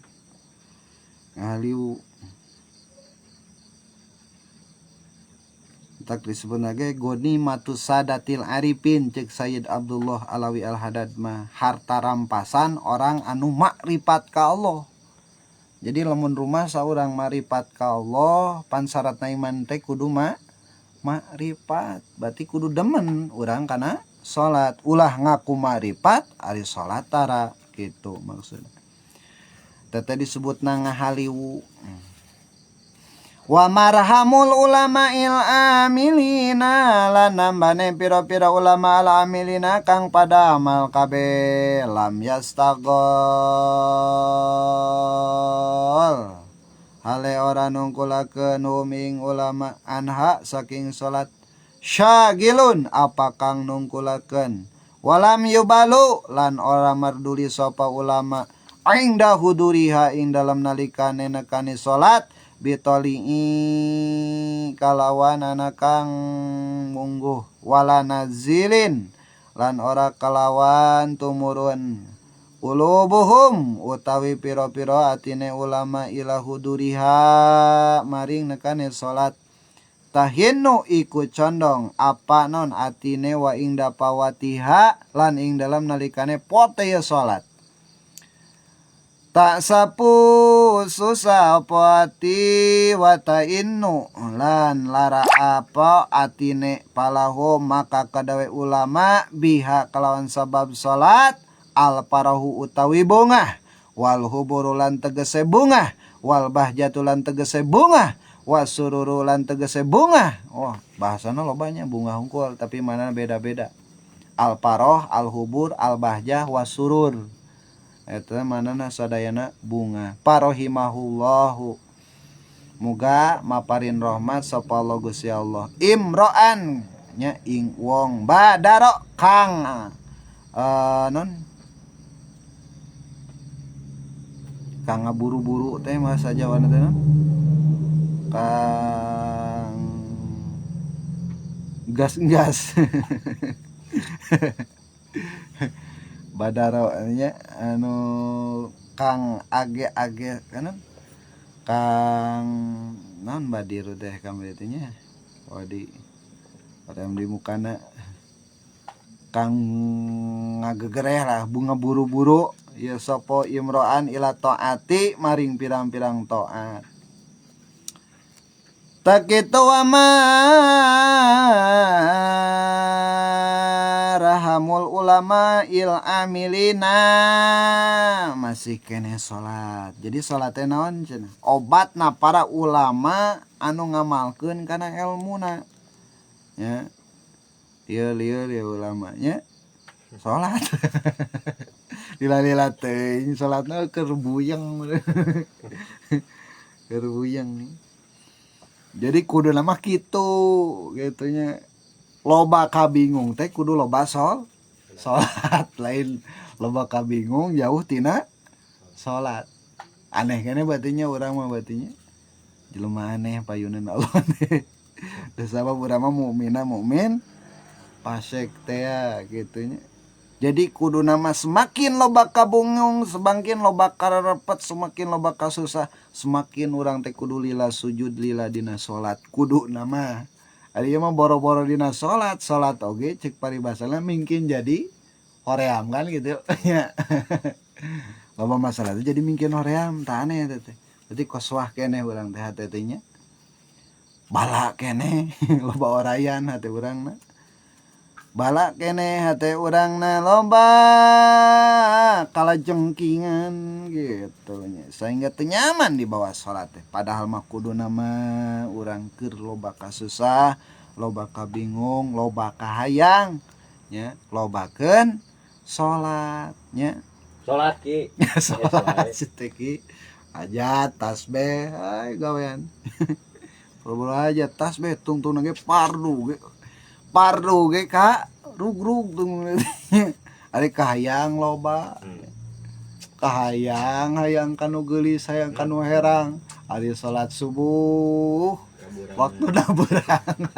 Ngahaliwu tak disebut lagi ghanimatu sadatil arifin cek Sayyid Abdullah Alawi Al-Haddad mah harta rampasan orang anu makrifat ka Allah. Jadi lamun rumah saurang makrifat ka Allah pan syaratna iman teh kudu makrifat, berarti kudu demen urang kana salat, ulah ngaku makrifat ari salat tara gitu maksudna. Teh disebutna ngahaliwu. Wa marhamul ulama'il amilina lan nambane pira-pira ulama al amilina kang pada amal kabeh lam yastagol hale ora nungkulakeun hum ing ulama anha saking salat syagilun apa kang nungkulakeun walam yubalu lan ora merduli sapa ulama ingda huduriha ing dalam nalikane nekani salat bitoli'i kalawan ana kang mungguh wala nazilin lan ora kalawan tumurun ulubuhum utawi pira-pira atine ulama ila huduriha maring nekane salat tahinnu iku condong apa non atine wa ing dapawatiha lan ing dalam nalikane pote ya salat. Tak sapu susah apa ati wa ta'innu lan lara apa atine palahu maka kadawe ulama biha kalawan sabab salat al parahu utawi bungah wal huburu lan tegese bungah wal bahjatu lan tegese bungah wasururu lan tegese bungah. Oh, bahasana lobanya bunga hungkul tapi mana beda-beda. Al paroh, al hubur, al bahjah, wasurur. Eta manana sadayana bunga. Parohimahullahu muga maparin rahmat sapa Allah Gusti Allah. Imro'an nya ing wong badaro kang non kang ngaburu-buru teh bahasa Jawa teh non kang gas-gas badaro nya anu kang age-age kan kang naon badiru teh kamari teh nya wadi orang di mukana kang ngagegereh lah bunga buru-buru ya sapa imro'an ila taati maring pirang-pirang taat. Tak kitu wa rahamul ulama il amilina masih keneh salat. Jadi salat teh naon cenah? Obatna para ulama anu ngamalkeun kana elmuna. Ya. Lieu-lieu lieu ulamanya salat. Lila-lila teuing salatna keur buyeng. Keur buyeng. Jadi kudu nama kitu gitunya. Loba kabingung teh kudu loba salat lain loba kabingung jauh tina salat. Aneh kene batinya urang mah batinya. Jelema aneh payunan Allah teh. Sabab urang mah mukmina mukmin fasik teh kitu nya. Jadi kudu nama semakin loba kabungung, semakin loba kararepet, semakin loba kasusah, semakin urang teh kudu lila sujud lila dina salat. Kudu nama. Ari ieu mah boro-boro dina salat, salat oge cek paribasana mungkin jadi hoream kan gitu nya. Loba masalah teh jadi mungkin hoream tah aneh eta teh. Berarti koswah keneh urang teh hate teh nya. Bala keneh loba orayan hate urangna. Bala keneh hate urangna loba kalajengkingan gitu nya. Sehingga teu nyaman di bawah salat teh. Padahal mah kuduna mah urang keur loba kasusah, loba kabingung, loba kahayang nya, lobakeun salat nya. Salat ki. Salat si teh ki. Hajat tasbih ai gawean. Boro-boro aja tasbih tungtungna ge fardu ge. Pardu ge ka rugrug tung. Ari kahayang loba. Kahayang hayang kanu geulis, hayang kanu herang. Ari salat subuh waktuna beurang.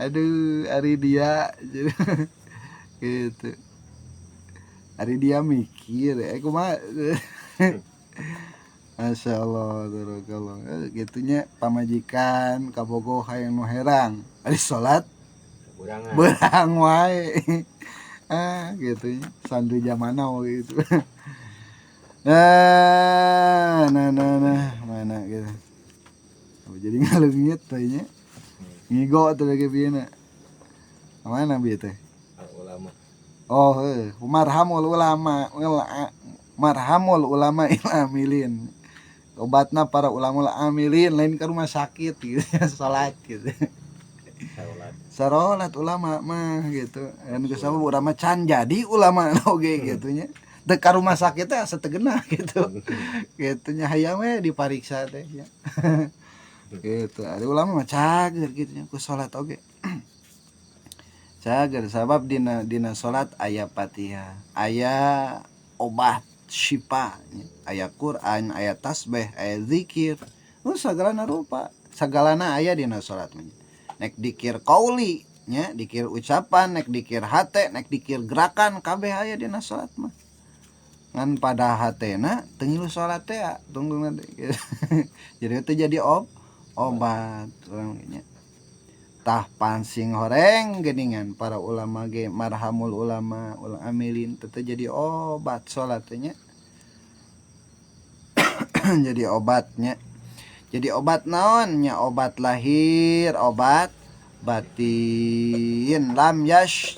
Aduh, ari dia gitu. Ari dia mikir kumaha. Masya Allah, tabarakallah. Gitunya pamajikan kabogoh hayang nu herang. Ari salat beurang wae. Ah, gitunya santri zaman now gitu. Nah, nah, nah, nah, mana gitu. Oh, jadi ngaleungit teh nya. Ngigo teh lagi pieu na. Mana bieu teh? Ulama. Oh, heuh, marhamul ulama, marhamul ulama il amilin. Obatna para ulama amilin lain ke rumah sakit gitu, salat gitu. Salat. Salat ulama mah gitu. Anu geus sabab urang mah can jadi ulama oge gitu nya. Teu ka rumah sakit teh asa teu genah gitu. Gitu nya hayang we dipariksa teh nya. Gitu. Ari ulama mah cager gitu nya ku salat oge. Cager sabab dina salat aya Fatihah, aya obat syifa, aya Quran, aya tasbih, aya zikir. Sagalana rupa, sagalana aya dina salat mah. Nek dikir qauli nya, dikir ucapan, nek dikir hate, nek dikir gerakan, kabeh aya dina salat mah. Ngan pada hatena teu ngilu salat teh tunggu teh. Jadi teu jadi obat urang nya. Tah pansing horeng geuningan para ulama ge marhamul ulama ul amilin teu jadi obat salat teh nya. Jadi obatnya. Jadi obat naon nya, obat lahir, obat batin. Lam yash,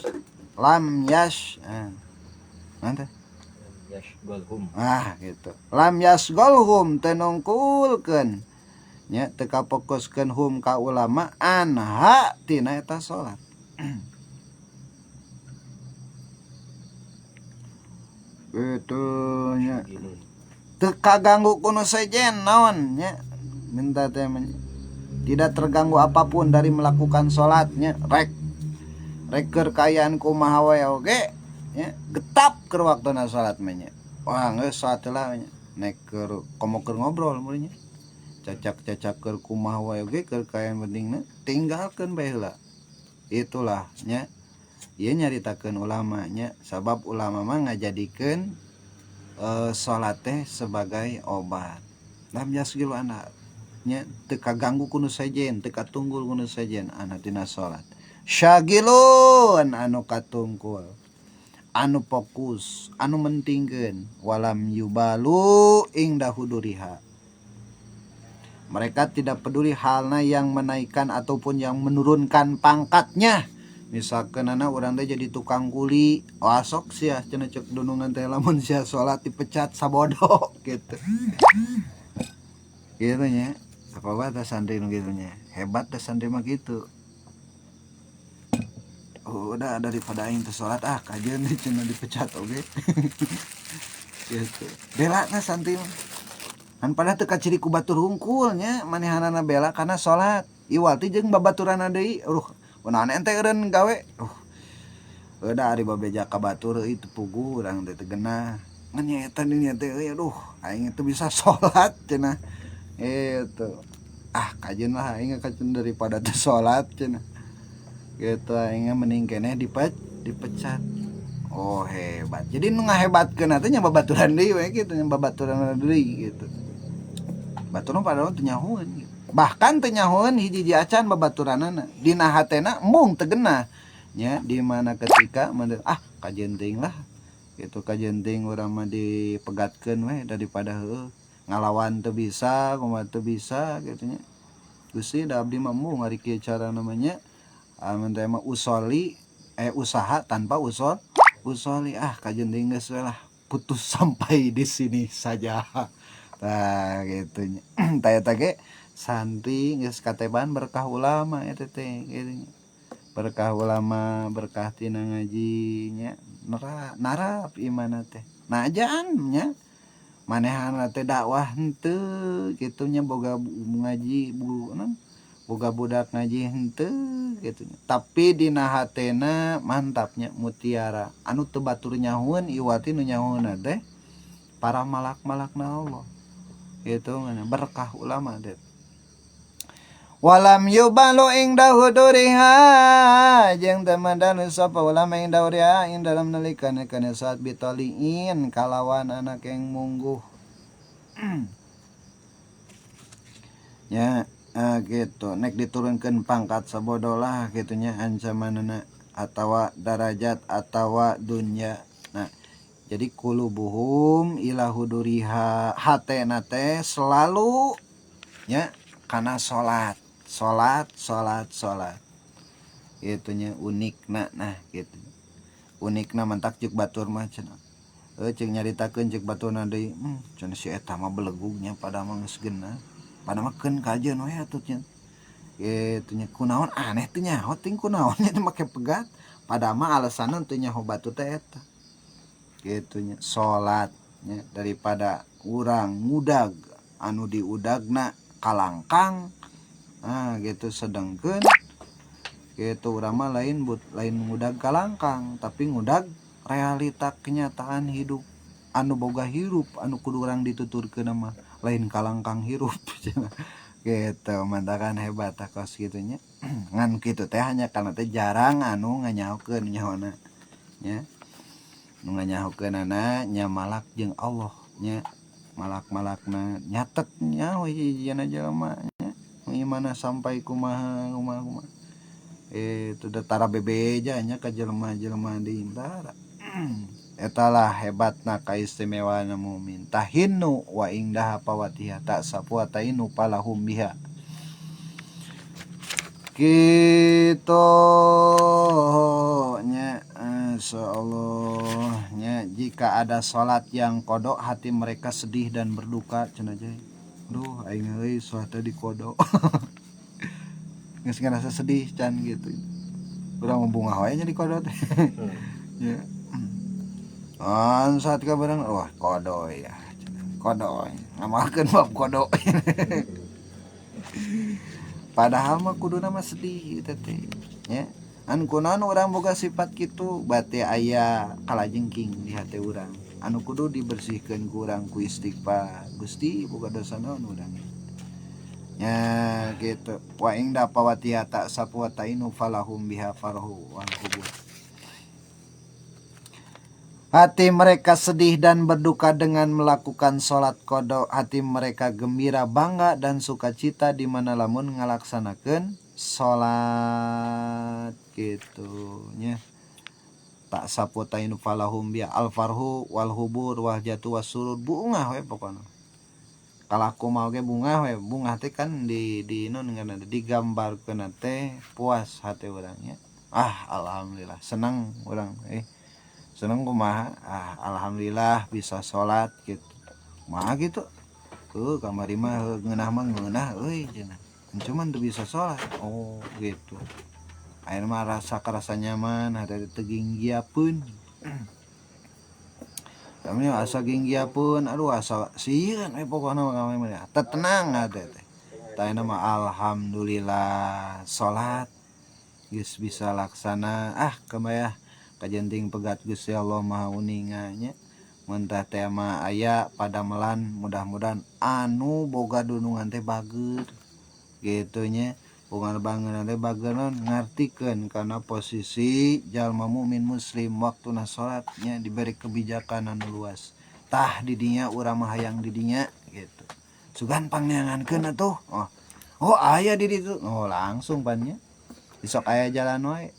lam yash. Mana teh? Yashgolhum. Ah gitu. Lam yashgolhum teu nungkulkeun nya, teu kafokuskeun hum ka ulama anha tina eta salat. Gitu nya. Teu kaganggu ku nu sejen naon nya, minta teh tidak terganggu apapun dari melakukan salatnya. Rek rek keur kaayaan kumaha wae oge nya, getap keur waktuna salat mah nya. Wah geus salat heula nya, nek keur komo keur ngobrol mun nya. Cacak-cacak keur kumaha wae oge keur kaayaan pentingna tinggalkeun bae heula. Itulah nya. Ieu nyaritakeun ulama nya, sabab ulama mah ngajadikeun salat teh sebagai obat. Lam yasgil anha nya, teu kaganggu ku nu sejen, teu katunggul ku nu sejen anha tina salat. Syagilun anu katungkul, anu fokus, anu mentingkeun, walam yubalu ing dahuduriha. Mereka tidak peduli halna yang menaikkan ataupun yang menurunkan pangkatnya. Misalkan anak urang teh jadi tukang kuli, oh sok sia cenah cek dunungan teh lamun sia salat dipecat sabodo gitu. Gitu nya. Apa bae teh santri nu kitu nya. Hebat teh santri mah gitu. Oh, udah daripada aing teh salat ah kajeun cenah dipecat oge. Gitu. Bela na santri mah. Kan pada teu kaciri ku batur hungkul nya manehanana bela kana salat. Iwal teh jeung babaturanna deui. Aduh, kunaon ente eureun gawe? Udah ari babeja ka batur euy teu puguh urang teh teu genah. Ngan nya eta nya teh euy aduh aing teu bisa salat cenah. Gitu. Ah kajeun lah aing kajeun daripada teu salat cenah. Gitu aing mending keneh dipecat. Oh hebat. Jadi nu ngahebatkeun teh nya babaturan deui we kitu nya babaturan deui gitu. Batur padahal teu nyahoeun gitu. Bahkan teu nyahoeun hiji-hiji acan babaturanana. Dina hatena embung teu genah. Nya di mana ketika ah kajeun teuing lah. Gitu kajeun teuing urang mah dipegatkeun we daripada heueuh ngalawan teu bisa, kumaha teu bisa kitu nya. Gusti da abdi mah embung ari kieu cara namanya. Amun teh mah usoli usaha tanpa usoli ah kajeun teuing geus we lah putus sampai di sini saja. Tah kitu nya. Tah eta ge santri geus kateban berkah ulama eta teh kitu nya. Berkah ulama, berkah tina ngaji nya narap imanna teh. Najaan nya manehana teh dakwah henteu kitu nya boga ngaji bu naon boga budak ngaji henteu kitu nya. Tapi dina hatena mantapnya mutiara anu teu batur nyahoeun iwati nu nyahoeunna teh para malak-malakna Allah. Gitu berkah ulama teh. Walam yubalu ing dahuduriha jeung teu madanu sapa ulama ing dahuriha ing dalam nalikana kana saat bitaliin kalawan anak yang mungguh. Ya gitu nek diturunkeun pangkat sabodolah kitu nya ancamanana atawa darajat atawa dunya. Nah, jadi kulubuhum ila huduriha hatena teh selalu nya kana salat. Salat, salat, salat. Itunya unikna nah gitu. Unikna mantak jeung batur mah cenah. Ceuk nyaritakeun ceuk baturna deui, cenah si eta mah belegugnya pada mah geus geunah. Pada mah keun kajeun we atuh cenah. Kitu nya kunaon aneh teu nyaho ting kunaon nya make pegat. Pada mah alasanna teu nyaho batu teh eta. Kitu nya salat nya daripada urang ngudag anu diudagna kalangkang. Ah gitu sedengkeun gitu urang mah lain lain ngudag kalangkang tapi ngudag realita kenyataan hidup anu boga hirup anu kudu urang dituturkeun mah lain kalangkang hirup gitu mantakan hebat tah kos kitu nya. Ngan kitu teh hanya karena teh jarang anu nganyahokeun nyahona nya. Nu nganyahokeunana nya malak jeung Allah nya. Malak-malakna nyatet nyaho hiji-hijina jelema nya. Gimana sampai kumaha kumaha kumaha itu tara bebeja nya ka jelema-jelema di tara. Eta lah hebatna kaistimewaan mukmin tahinu wa ingdaha pawatiha tak sapu tainu palahum biha kitu nya. Insyaallah nya jika ada salat yang kodok hati mereka sedih dan berduka cenah aja. Duh aing euy salat teh dikodok. Geus ngarasa sedih can gitu. Urang bungah wae nya dikodok teh. Ya. An saat ka barang wah kodo ya. Kodo ngamalkeun bab kodo. Padahal mah kuduna mah sedih teh teh nya. An kunaon urang boga sifat kitu bate aya kalajengking di hate urang. Anu kudu dibersihkeun ku urang ku istighfar. Gusti boga dosa naon urang. Nya gitu. Wa ing da pawatiha ta sapu wa tainu falahum biha farhu wal hubur. Hati mereka sedih dan berduka dengan melakukan salat qada. Hati mereka gembira, bangga dan sukacita di mana lamun ngalaksanakeun salat gitu nya. Tak sapu tainu falahum biha al farhu wal hubur wal jatu wasurur bungah we pokona. Kalaku mau ge bungah we, bungah teh kan di non ngaranna digambarkeun teh puas hati urang nya. Ah alhamdulillah senang urang seneng kumaha ah alhamdulillah bisa salat gitu. Kumaha gitu? Kamari mah ngeunah mah ngeunah euy cenah. Cuman teu bisa salat. Oh gitu. Ayeuna mah rasa karasa nyaman hate teu ginggiapeun. Kami asa ginggiapeun aduh asa sieun we pokona mah kami mah teu tenang hate teh. Tah ayeuna mah alhamdulillah salat geus bisa laksana ah kebayah kajenting pegat Gusti Allah Maha Uninga nya. Mun tah teh mah aya padamelan mudah-mudahan anu boga dunungan teh bager. Kitu nya unggal bangeuna teh bageuna ngartikeun kana posisi jalma mukmin muslim waktuna salat nya diberi kebijakan anu luas. Tah di dinya urang mah hayang di dinya gitu. Sugan pangneangankeun atuh. Oh, oh aya di ditu. Oh langsung pan nya. Sok aya jalan wae.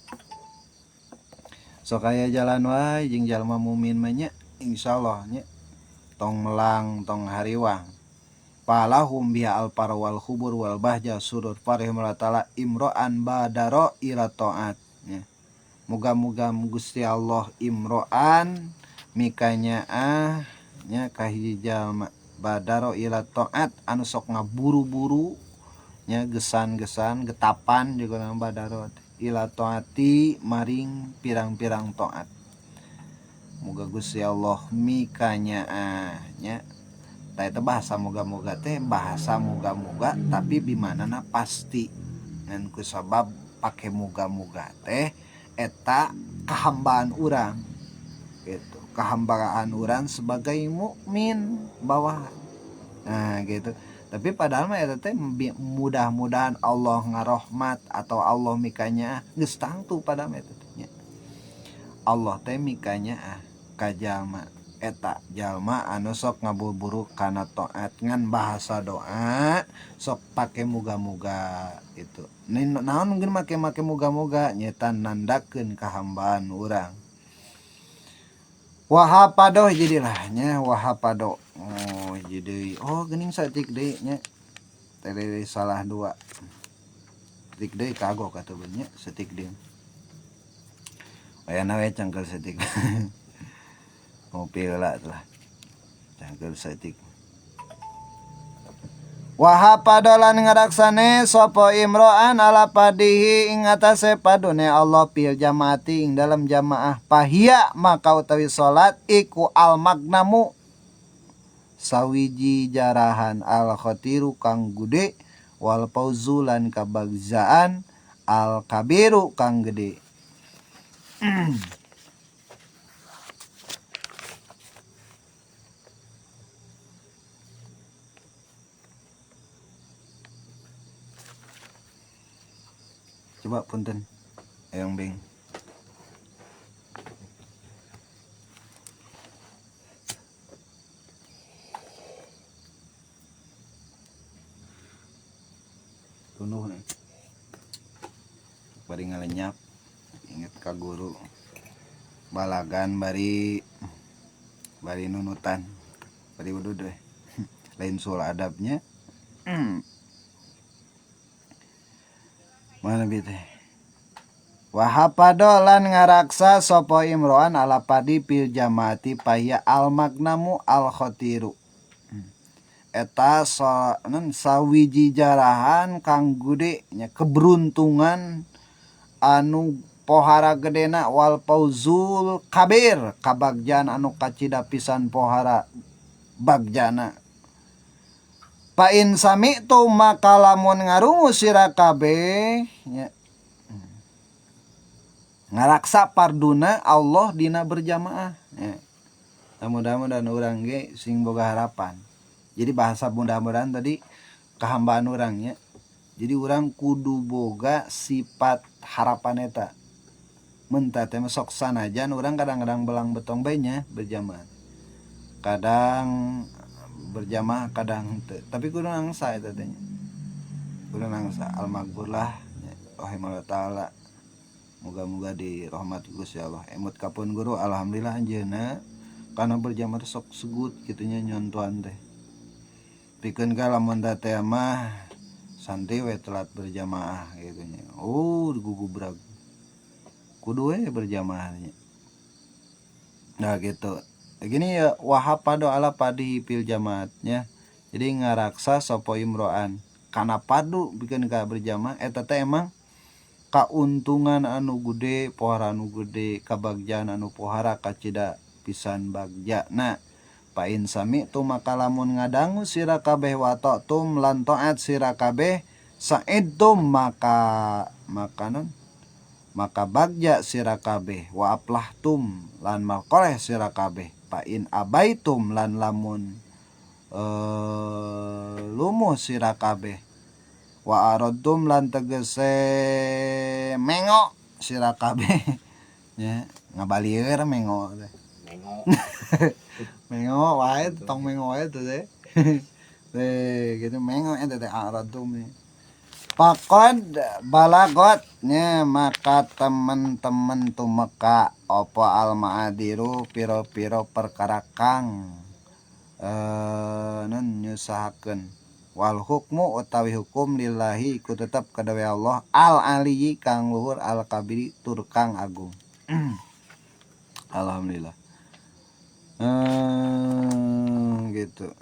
Sok aya jalan wae jeung jalma mukmin mah nya insyaallah nya. Tong melang tong hariwang. Palahum biha al wal khubur wal bahja surur farihimullah ta'ala imro'an badaro ila ta'at nya. Muga-muga Gusti Allah imro'an mikanya ah nya ka hiji jalma badaro ila ta'at anu sok ngaburu-buru nya gesan-gesan getapan juga nama badaro ila ta'ati maring pirang-pirang ta'at. Muga Gusti Allah mikanya ah nya. Tah eta bahasa moga-moga teh bahasa moga-moga tapi bimanana pasti ngan ku sabab pake moga-moga teh eta kahambaan urang gitu, kahambaan urang sebagai mukmin bawah. Nah gitu. Tapi padahal mah eta teh mudah-mudahan Allah ngarohmat atau Allah mikanya geus tangtu padahal mah eta teh nya. Allah teh mikanya ah ka jalma eta jalma anu sok ngaburu-buru kana taat ngan bahasa doa sok pake muga-muga itu. Naon mungkin make-make muga-muga nyeta nandakeun kahambaan urang. Wahapado jadilah nya wahapado. Oh jadi oh geuning saeutik deui nya. Teh salah dua. Saeutik deui kagok atuh nya saeutik deui. Ayana we cangkel saeutik. Ngopi heula lah. Cangkel saeutik. Wahapado lan ngaraksane sapa imro'an ala padihi ing atase padune Allah fil jamaati ing dalam jamaah pahia maka utawi salat iku al magnamu sawiji jarahan al khatiru kang gede wal fauzu lan kabagjaan al kabiru kang gede. Coba punten eyang bing. Tunuh nih. Bari ngalenyap inget ka guru. Balagan bari bari nunutan. Bari udud we. Lain sul adabnya. Mana bi teh? Wahapado lan ngaraksa sapa imro'an ala padi fil jamaati pahia al magnamu al khatiru. Eta sawiji jarahan kang gede nya keberuntungan anu pohara gedena wal fauzul kabir kabagjaan anu kacida pisan pohara bagjana. Fa in sami'tu maka lamun ngarungu sira kabeh nya ngaraksa parduna Allah dina berjamaah nya. Mudah-mudahan urang ge sing boga harapan. Jadi bahasa mudah-mudahan tadi kahambaan urang nya. Jadi urang kudu boga sifat harapan eta. Mun teh sok sanajan urang kadang-kadang belang betong bae nya berjamaah. Kadang berjamaah kadang henteu. Tapi kudu nangsa eta teh nya. Kudu nangsa almaghfurlah nya rahimahullah taala. Moga-moga dirahmati Gusti Allah. Emut kapun guru alhamdulillah anjeunna kana berjamaah sok segut kitu nya nyontohan teh. Pikeun ka lamun teh mah santai we telat berjamaah kitu nya. Oh gugubrag. Kudu we berjamaah nya. Nah gitu. Gini ya wahapado ala padi fil jamaatnya. Jadi ngaraksa sapa imro'an kana padu bikin ka berjamaah eta teh emang kauntungan anu gede, pohara anu gede, kabagjaan anu pohara kacida pisan bagja. Nah, fa in sami'tu maka lamun ngadangu sira kabeh wa ta'tum lan taat sira kabeh sa'idtum maka non maka bagja sira kabeh wa aflahtum lan makoleh sira kabeh fa in abaitum lan lamun lumuh sira kabeh Wa aradtum lan tegese mengo sira kabeh nya ngabalieur mengo teh. Mengo. Mengo wae tong mengo wae teh teh. Teh gitu mengo eta teh aradtum. Faqad balagot nya maka teman-teman tumeka apa al ma'adiru piro-piro perkara kang nun nyusahakeun wal hukmu utawi hukum lillahi iku tetep kadawe Allah al aliyyi kang luhur al kabiri tur kang agung. Alhamdulillah. Gitu.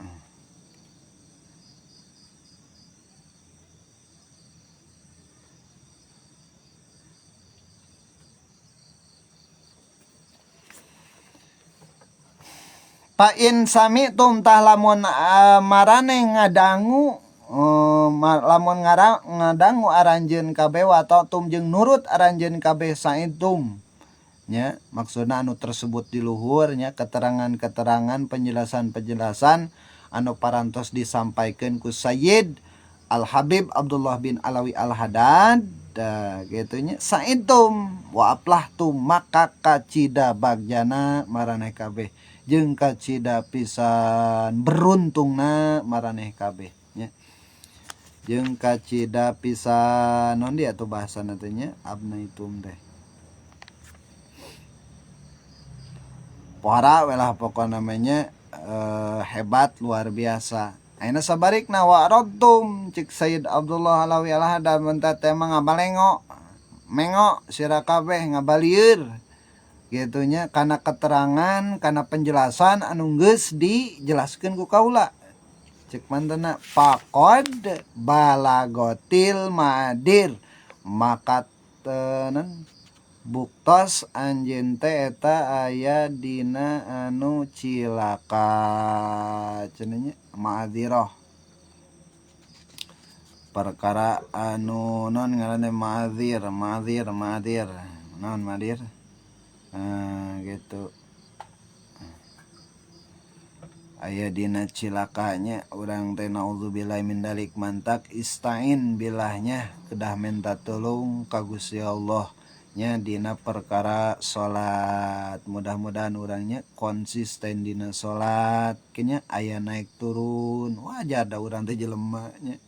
Fa in sami'tum tah lamun marane ngadangu lamun ngadangu aranjeun kabeh wa ta'tum jeung nurut aranjeun kabeh saitum nya maksudna anu tersebut di luhur nya keterangan-keterangan penjelasan-penjelasan anu parantos disampaikeun ku Sayyid Al Habib Abdullah bin Alawi Al Haddad kitu nya saitum wa aflahtum maka kacida bagjana maraneh kabeh jeung kacida pisan beruntungna maraneh kabeh nya jeung kacida pisan naon dia atuh bahasana teh nya abnaitum teh pohara we lah pokona mah nya hebat luar biasa. Ayeuna sabarikna wa radtum cik Sayyid Abdullah Alawi Al Haddad mun teh mah ngabalengo mengo sira kabeh ngabalieur kitu nya kana keterangan kana penjelasan anu geus dijelaskeun ku kaula cek mantena faqad balagotil ma'adir maka teunan buktos anjeun teh eta aya dina anu cilaka cenah nya ma'adzirah perkara anu non ngaranna ma'adzir ma'adzir ma'adzir naon ma'adzir gitu aya dina cilakanya urang teh naudzubillah min dalik mantak istain bilahnya kedah minta tolong ka Gusti Allah nya dina perkara salat mudah-mudahan urangnya konsisten dina salat kenya aya naik turun wajar da urang teh jelema nya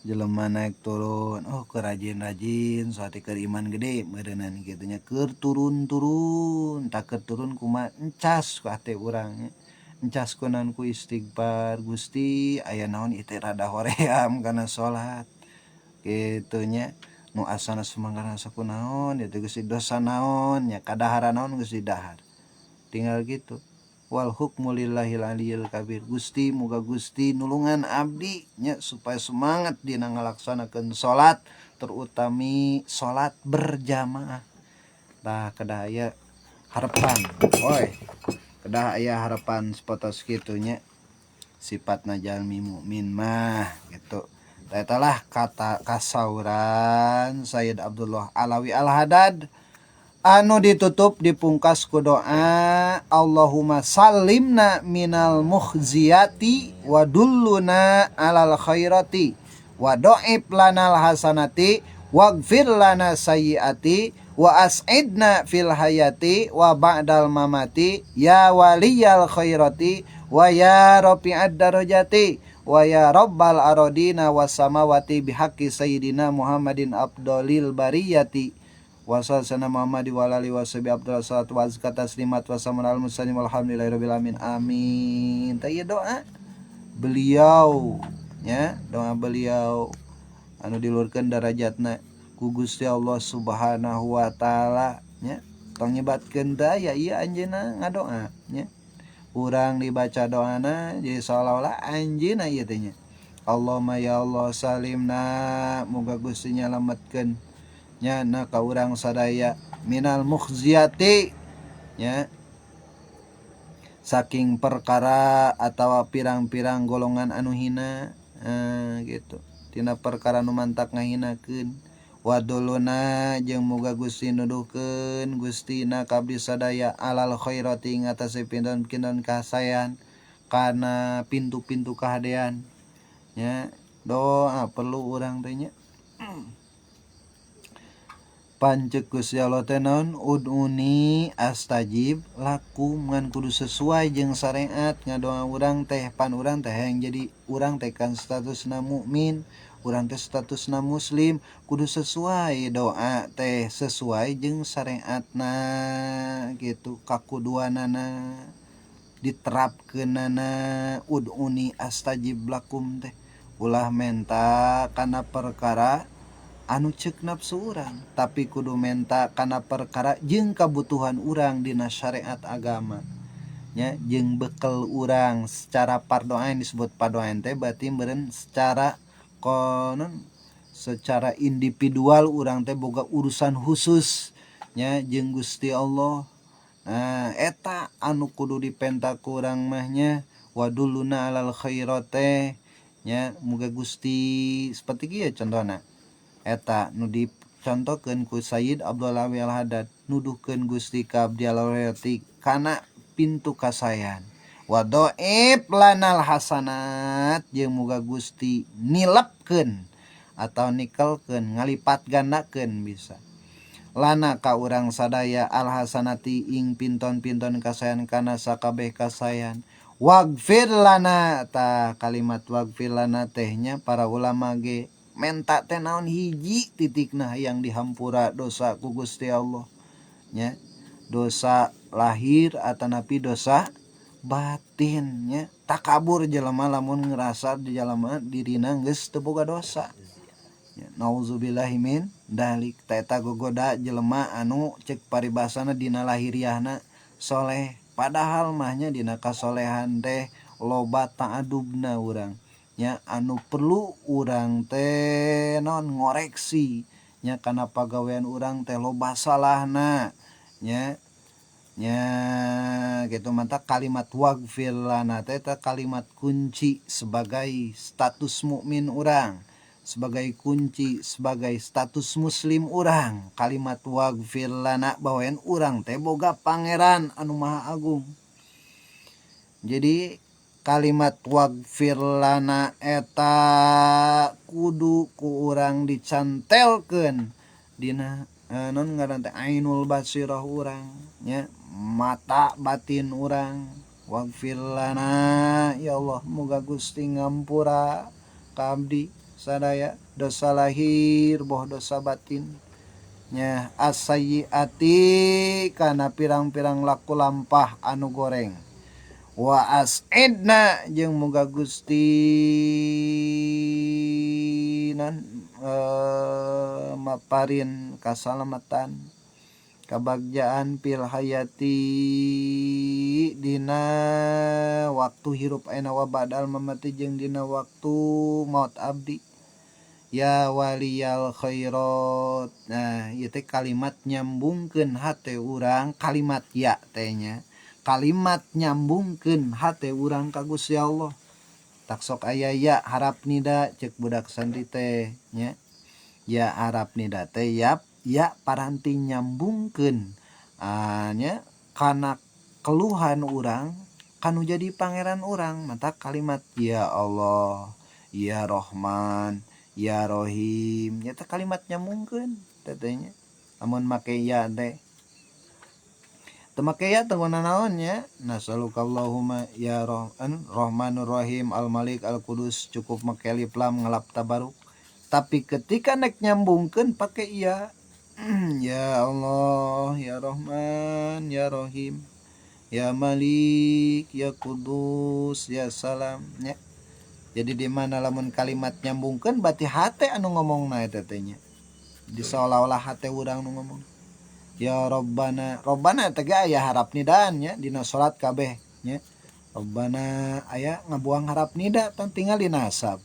jelema naik turun oh keur rajin-rajin saat keur iman gede meureunnan kitu nya keur turun-turun tak keur turun kumaha encas ku hate urang nya encas kunaon ku istighfar Gusti aya naon ieu teh rada hoream kana salat kitu nya nu asana sumangga sakunaon ieu teh Gusti dosa naon nya kadahara naon geus didahar tinggal gitu wal hukmu lillahil aliyil kabir Gusti muga Gusti nulungan abdi nya supaya semangat dina ngalaksanakeun salat terutami salat berjamaah tah kedah aya harapan oi kedah aya harapan sapotos kitu nya sifatna jalmi mukmin mah gitu tah eta lah kata kasauran Sayyid Abdullah Alawi Al Haddad anu ditutup dipungkas ku doa Allahumma salimna minal mukhziyati wa dulluna alal khairati wa do'ib lanal hasanati waghfir lana sayyiati wa as'idna fil hayati wa ba'dal mamati ya waliyal khairati wa ya rafi'ad darajati wa ya rabbal aradina was samawati bihaqqi sayyidina Muhammadin afdalil bariyati wa sallallahu Muhammad wa alihi wa sahbihi abdul salatu wa azka taslimat wa samun al muslim walhamdulillahi rabbil alamin amin. Tah ieu doa beliau nya doa beliau anu dilurkeun darajatna ku Gusti Allah Subhanahu wa taala nya tong nyebatkeun teh aya ieu anjeunna ngadoa nya urang dibaca doana jadi seolah-olah anjeunna ieu teh nya Allahumma ya Allah salimna muga Gusti nyalametkeun nya na ka urang sadaya minal mukhziyati nya saking perkara atawa pirang-pirang golongan anu hina gitu tina perkara nu mantak ngahinakeun waduluna jeung muga Gusti nuduhkeun Gusti na ka abdi sadaya alal khairati ngatasi pinton-pinton kasaean kana pintu-pintu kahadean nya Doa perlu urang teh nya. Pan ceuk Gusti Allah teh naon ud'uni astajib lakum, ngan kudu sesuai jeung syariat ngadoa urang teh. Pan urang teh hayang jadi urang teh kan statusna mukmin, urang teh statusna muslim, kudu sesuai doa teh sesuai jeung syariatna gitu, kakuduanana diterapkeunana. Ud'uni astajib lakum teh ulah menta kana perkara anu ceuk nafsu urang, tapi kudu menta kana perkara jeung kabutuhan urang dina syariat agama nya, jeung bekel urang secara pardoain. Disebut pardoain teh berarti meureun secara konon secara individual urang teh boga urusan khusus nya jeung Gusti Allah. Nah eta anu kudu dipenta ku urang mah nya, waduluna alal khairate nya, muga Gusti seperti kieu contohna. Eta nu dicontohkeun ku Sayyid Abdullah Alawi Al-Haddad, nuduhkeun Gusti ka abdi al-Hayati kana pintu kasayan. Wa dhaif lanal hasanat, jeung muga Gusti nilepkeun atau nikelkeun, ngalipat gandakeun bisa lana ka urang sadaya al hasanati ing pinton-pinton kasayan kana sakabeh kasayan. Wagfir lana, ta kalimat wagfir lana teh nya para ulama ge menta teh naon hiji titikna yang dihampura dosa ku Gusti Allah nya, dosa lahir atanapi dosa batin nya. Takabur jelema lamun ngerasa di jelema dirina geus teu boga dosa nya, nauzubillahi min dalik. Ta eta gogoda jelema anu ceuk paribasana dina lahiriahna soleh, padahal mah nya dina kasolehan teh loba ta'adubna urang nya, anu perlu urang teh naon ngoreksi nya kana pagawean urang teh loba salahna nya, nya gitu. Mantap kalimat wagfir lana teh eta kalimat kunci sebagai status mukmin urang, sebagai kunci sebagai status muslim urang. Kalimat wagfir lana bawaen urang teh boga pangeran anu maha agung. Jadi kalimat wagfir lana eta kudu ku urang dicantelkeun dina non ngaran teh ainul basirah urang nya, mata batin urang. Wagfir lana ya Allah, moga Gusti ngampura ka abdi sadaya dosa lahir boh dosa batin nya, asayyiati kana pirang-pirang laku lampah anu goreng. Wa as'idna jeung moga Gusti non maparin kasalamatan kabagjaan fil hayati dina waktu hirup ayeuna, wa ba'dal mamati jeung dina waktu maut abdi, ya waliyal khairat. Nah ieu teh kalimat nyambungkeun hate urang, kalimat ya teh nya, kalimat nyambungkeun hate urang ka Gusti Allah. Tak sok aya ya harap nida ceuk budak santri teh nya, ya harap nida teh yap ya paranti nyambungkeun nya kana keluhan urang kanu jadi pangeran urang. Mata kalimat ya Allah, ya Rahman, ya Rahim nya teh kalimat nyambungkeun teh nya. Lamun make ya teh teu make ya teu naon nya, nasaluka Allahumma ya Rahmanur Rahim Al Malik Al Qudus, cukup make alif lam ngelap tabaruk. Tapi ketika nek nyambungkeun pake ya, ya Allah, ya Rahman, ya Rahim, ya Malik, ya Qudus, ya Salam nya. Jadi di mana lamun kalimat nyambungkeun berarti hate anu ngomongna eta teh nya, di seolah-olah hate urang nu ngomong. Ya Rabbana, Rabbana teh ge aya harap nidaan nya dina salat kabeh nya. Rabbana aya ngabuang harap nida tan tinggal dina nasab.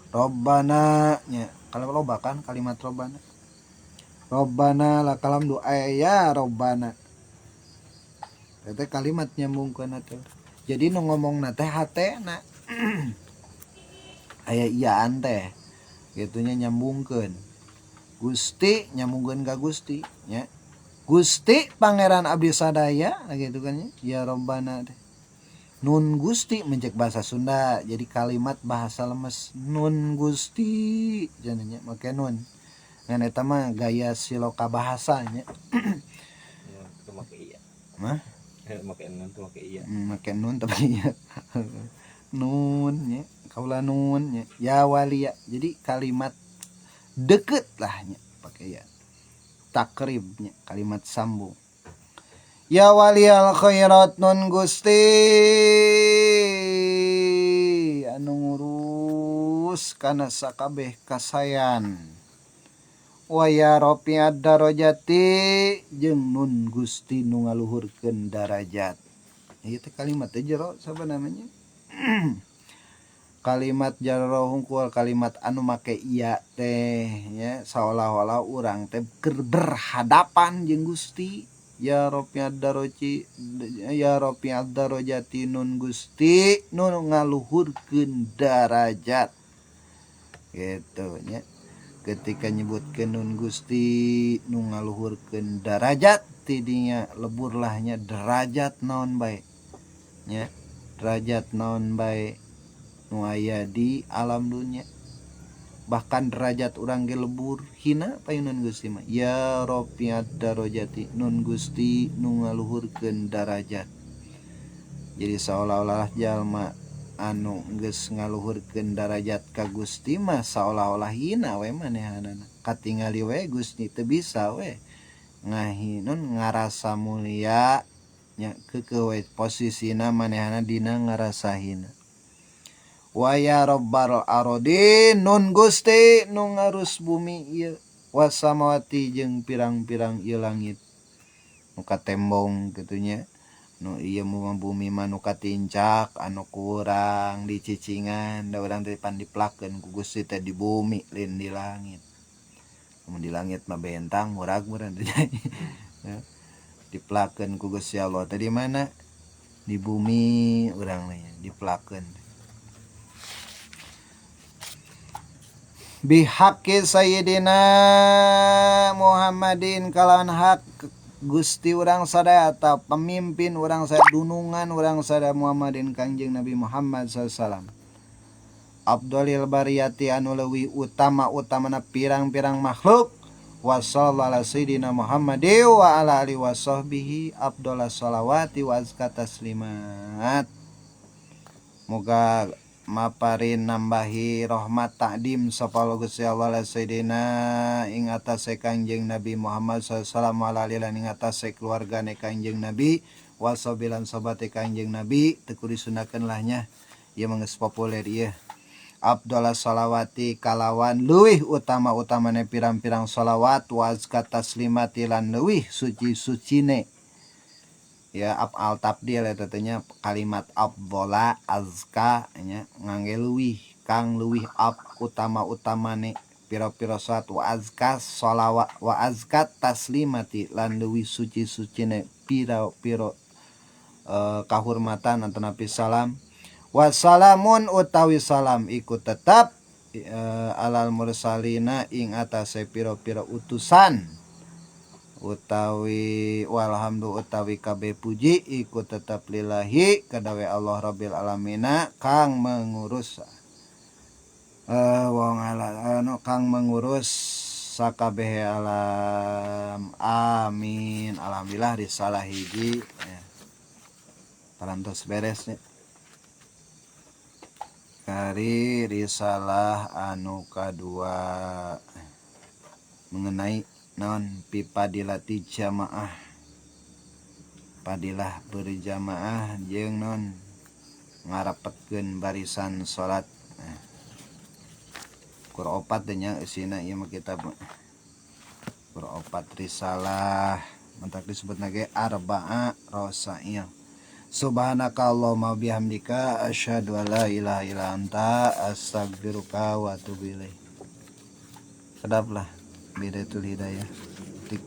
Rabbana nya, kalau loba kan kalimat Rabbana. Rabbana lakal hamdu ya Rabbana. Eta kalimat nyambungkeun teh. Jadi nu ngomongna teh hatena. Aya iyaan teh. Gitunya nyambungkeun. Gusti nyambungkeun ka Gusti nya. Gusti Pangeran abdi sadaya gitu kan nya. Ya Rabbana teh. Nun Gusti menjek bahasa Sunda jadi kalimat bahasa lemes nun Gusti jadinya make nun ngan eta mah gaya siloka bahasanya. Itu make iya. Mah? Make nun tuh make iya. Make nun tapi ya nun nya kaula nun nya ya walia jadi kalimat deket lah nya pakai ya takribnya kalimat sambung ya waliyal khairat nun Gusti anu ngurus kana sakabeh kasayan wa ya rafi'ad darajati jeung nun Gusti nu ngaluhurkeun darajat. Ieu teh kalimat teh jero sabanamanya. Kalimat jero hungkul kalimat anu make iya teh nya saolah-olah urang teh keur berhadapan jeung Gusti. Ya rafi'ad darajati ya rafi'ad darajati nun Gusti nu ngaluhurkeun darajat. Gitu nya. Ketika nyebutkeun nun Gusti nu ngaluhurkeun darajat tidinya leburlahnya derajat naon bae nya derajat naon bae nu aya di alam dunya bahkan derajat urang ge lebur hina payunan Gusti mah ya rafi'ad darajati nun Gusti nu ngaluhurkeun darajat. Jadi seolah-olah jalma anu geus ngaluhurkeun darajat ka Gusti mah saolah-olah hina we manehanana katingali we Gusti teu bisa we ngahinun ngarasa mulia nya keukeuh we posisina manehana dina ngarasa hina. Wa ya rabbal aradin nun Gusti nu ngarus bumi ieu wasamawati jeung pirang-pirang ieu langit nu katembong kitu nya nu ieu mah bumi mah nu katincak anu kurang dicicingan da urang teh pan diplakeun ku Gusti teh di bumi lain di langit. Mun di langit mah bentang murag meureun ya. Diplakeun ku Gusti Allah teh di mana? Di bumi urang mah diplakeun. Bihaqqi sayyidina Muhammadin kalawan hak Gusti urang sadaya atau pemimpin urang sadaya dunungan urang sadaya Muhammadin Kangjeng Nabi Muhammad sallallahu alaihi wasallam. Abdulil bariyati anu leuwih utama-utamana pirang-pirang makhluk wa sallallahu ala sayyidina Muhammadin wa ala alihi wasahbihi abdullah salawati wa azka taslimat. Moga maparin nambahi rahmat takdim sapa Gusti Allah ala sayyidina ing atase Kangjeng Nabi Muhammad sallallahu alaihi wasallam ing atase keluargane Kangjeng Nabi wasobilan sobate Kangjeng Nabi teu kudu disunahkeun lah nya ieu mah geus populer ieu. Abdullah salawati kalawan leuwih utama-utamane pirang-pirang salawat wa azka taslimati lan leuwih suci-sucine. Ya afal tabdil eta teh nya kalimat afdhala azka nya ngangge leuwih kang leuwih ab utama-utamane pira-pira salat wa azka salawat wa azka taslimati lan leuwih suci-sucine pira-pira kahormatan antanapi salam wassalamun utawi salam iku tetap alal mursalina ing atase pira-pira utusan utawi walhamdu utawi kabeh puji iku tetap lillahi kadawe Allah Rabbil alamina kang mengurus wong anu kang mengurus sakabehe alam. Amin. Alhamdulillah risalah hiji ya. Parantos beres nya. Kari risalah anu kadua mengenai non pipadilati jamaah padilah berjamaah jeung non ngarapetkeun barisan salat. Kur opat teh nya eusina ieu mah kitab kur opat risalah mentak disebutna ge arba'a rasail. Subhanaka Allahumma bihamdika asyhadu an la ilaha illa anta astaghfiruka wa atubu ilaik. Kedaplah. Bidayatul Hidayah. Tik.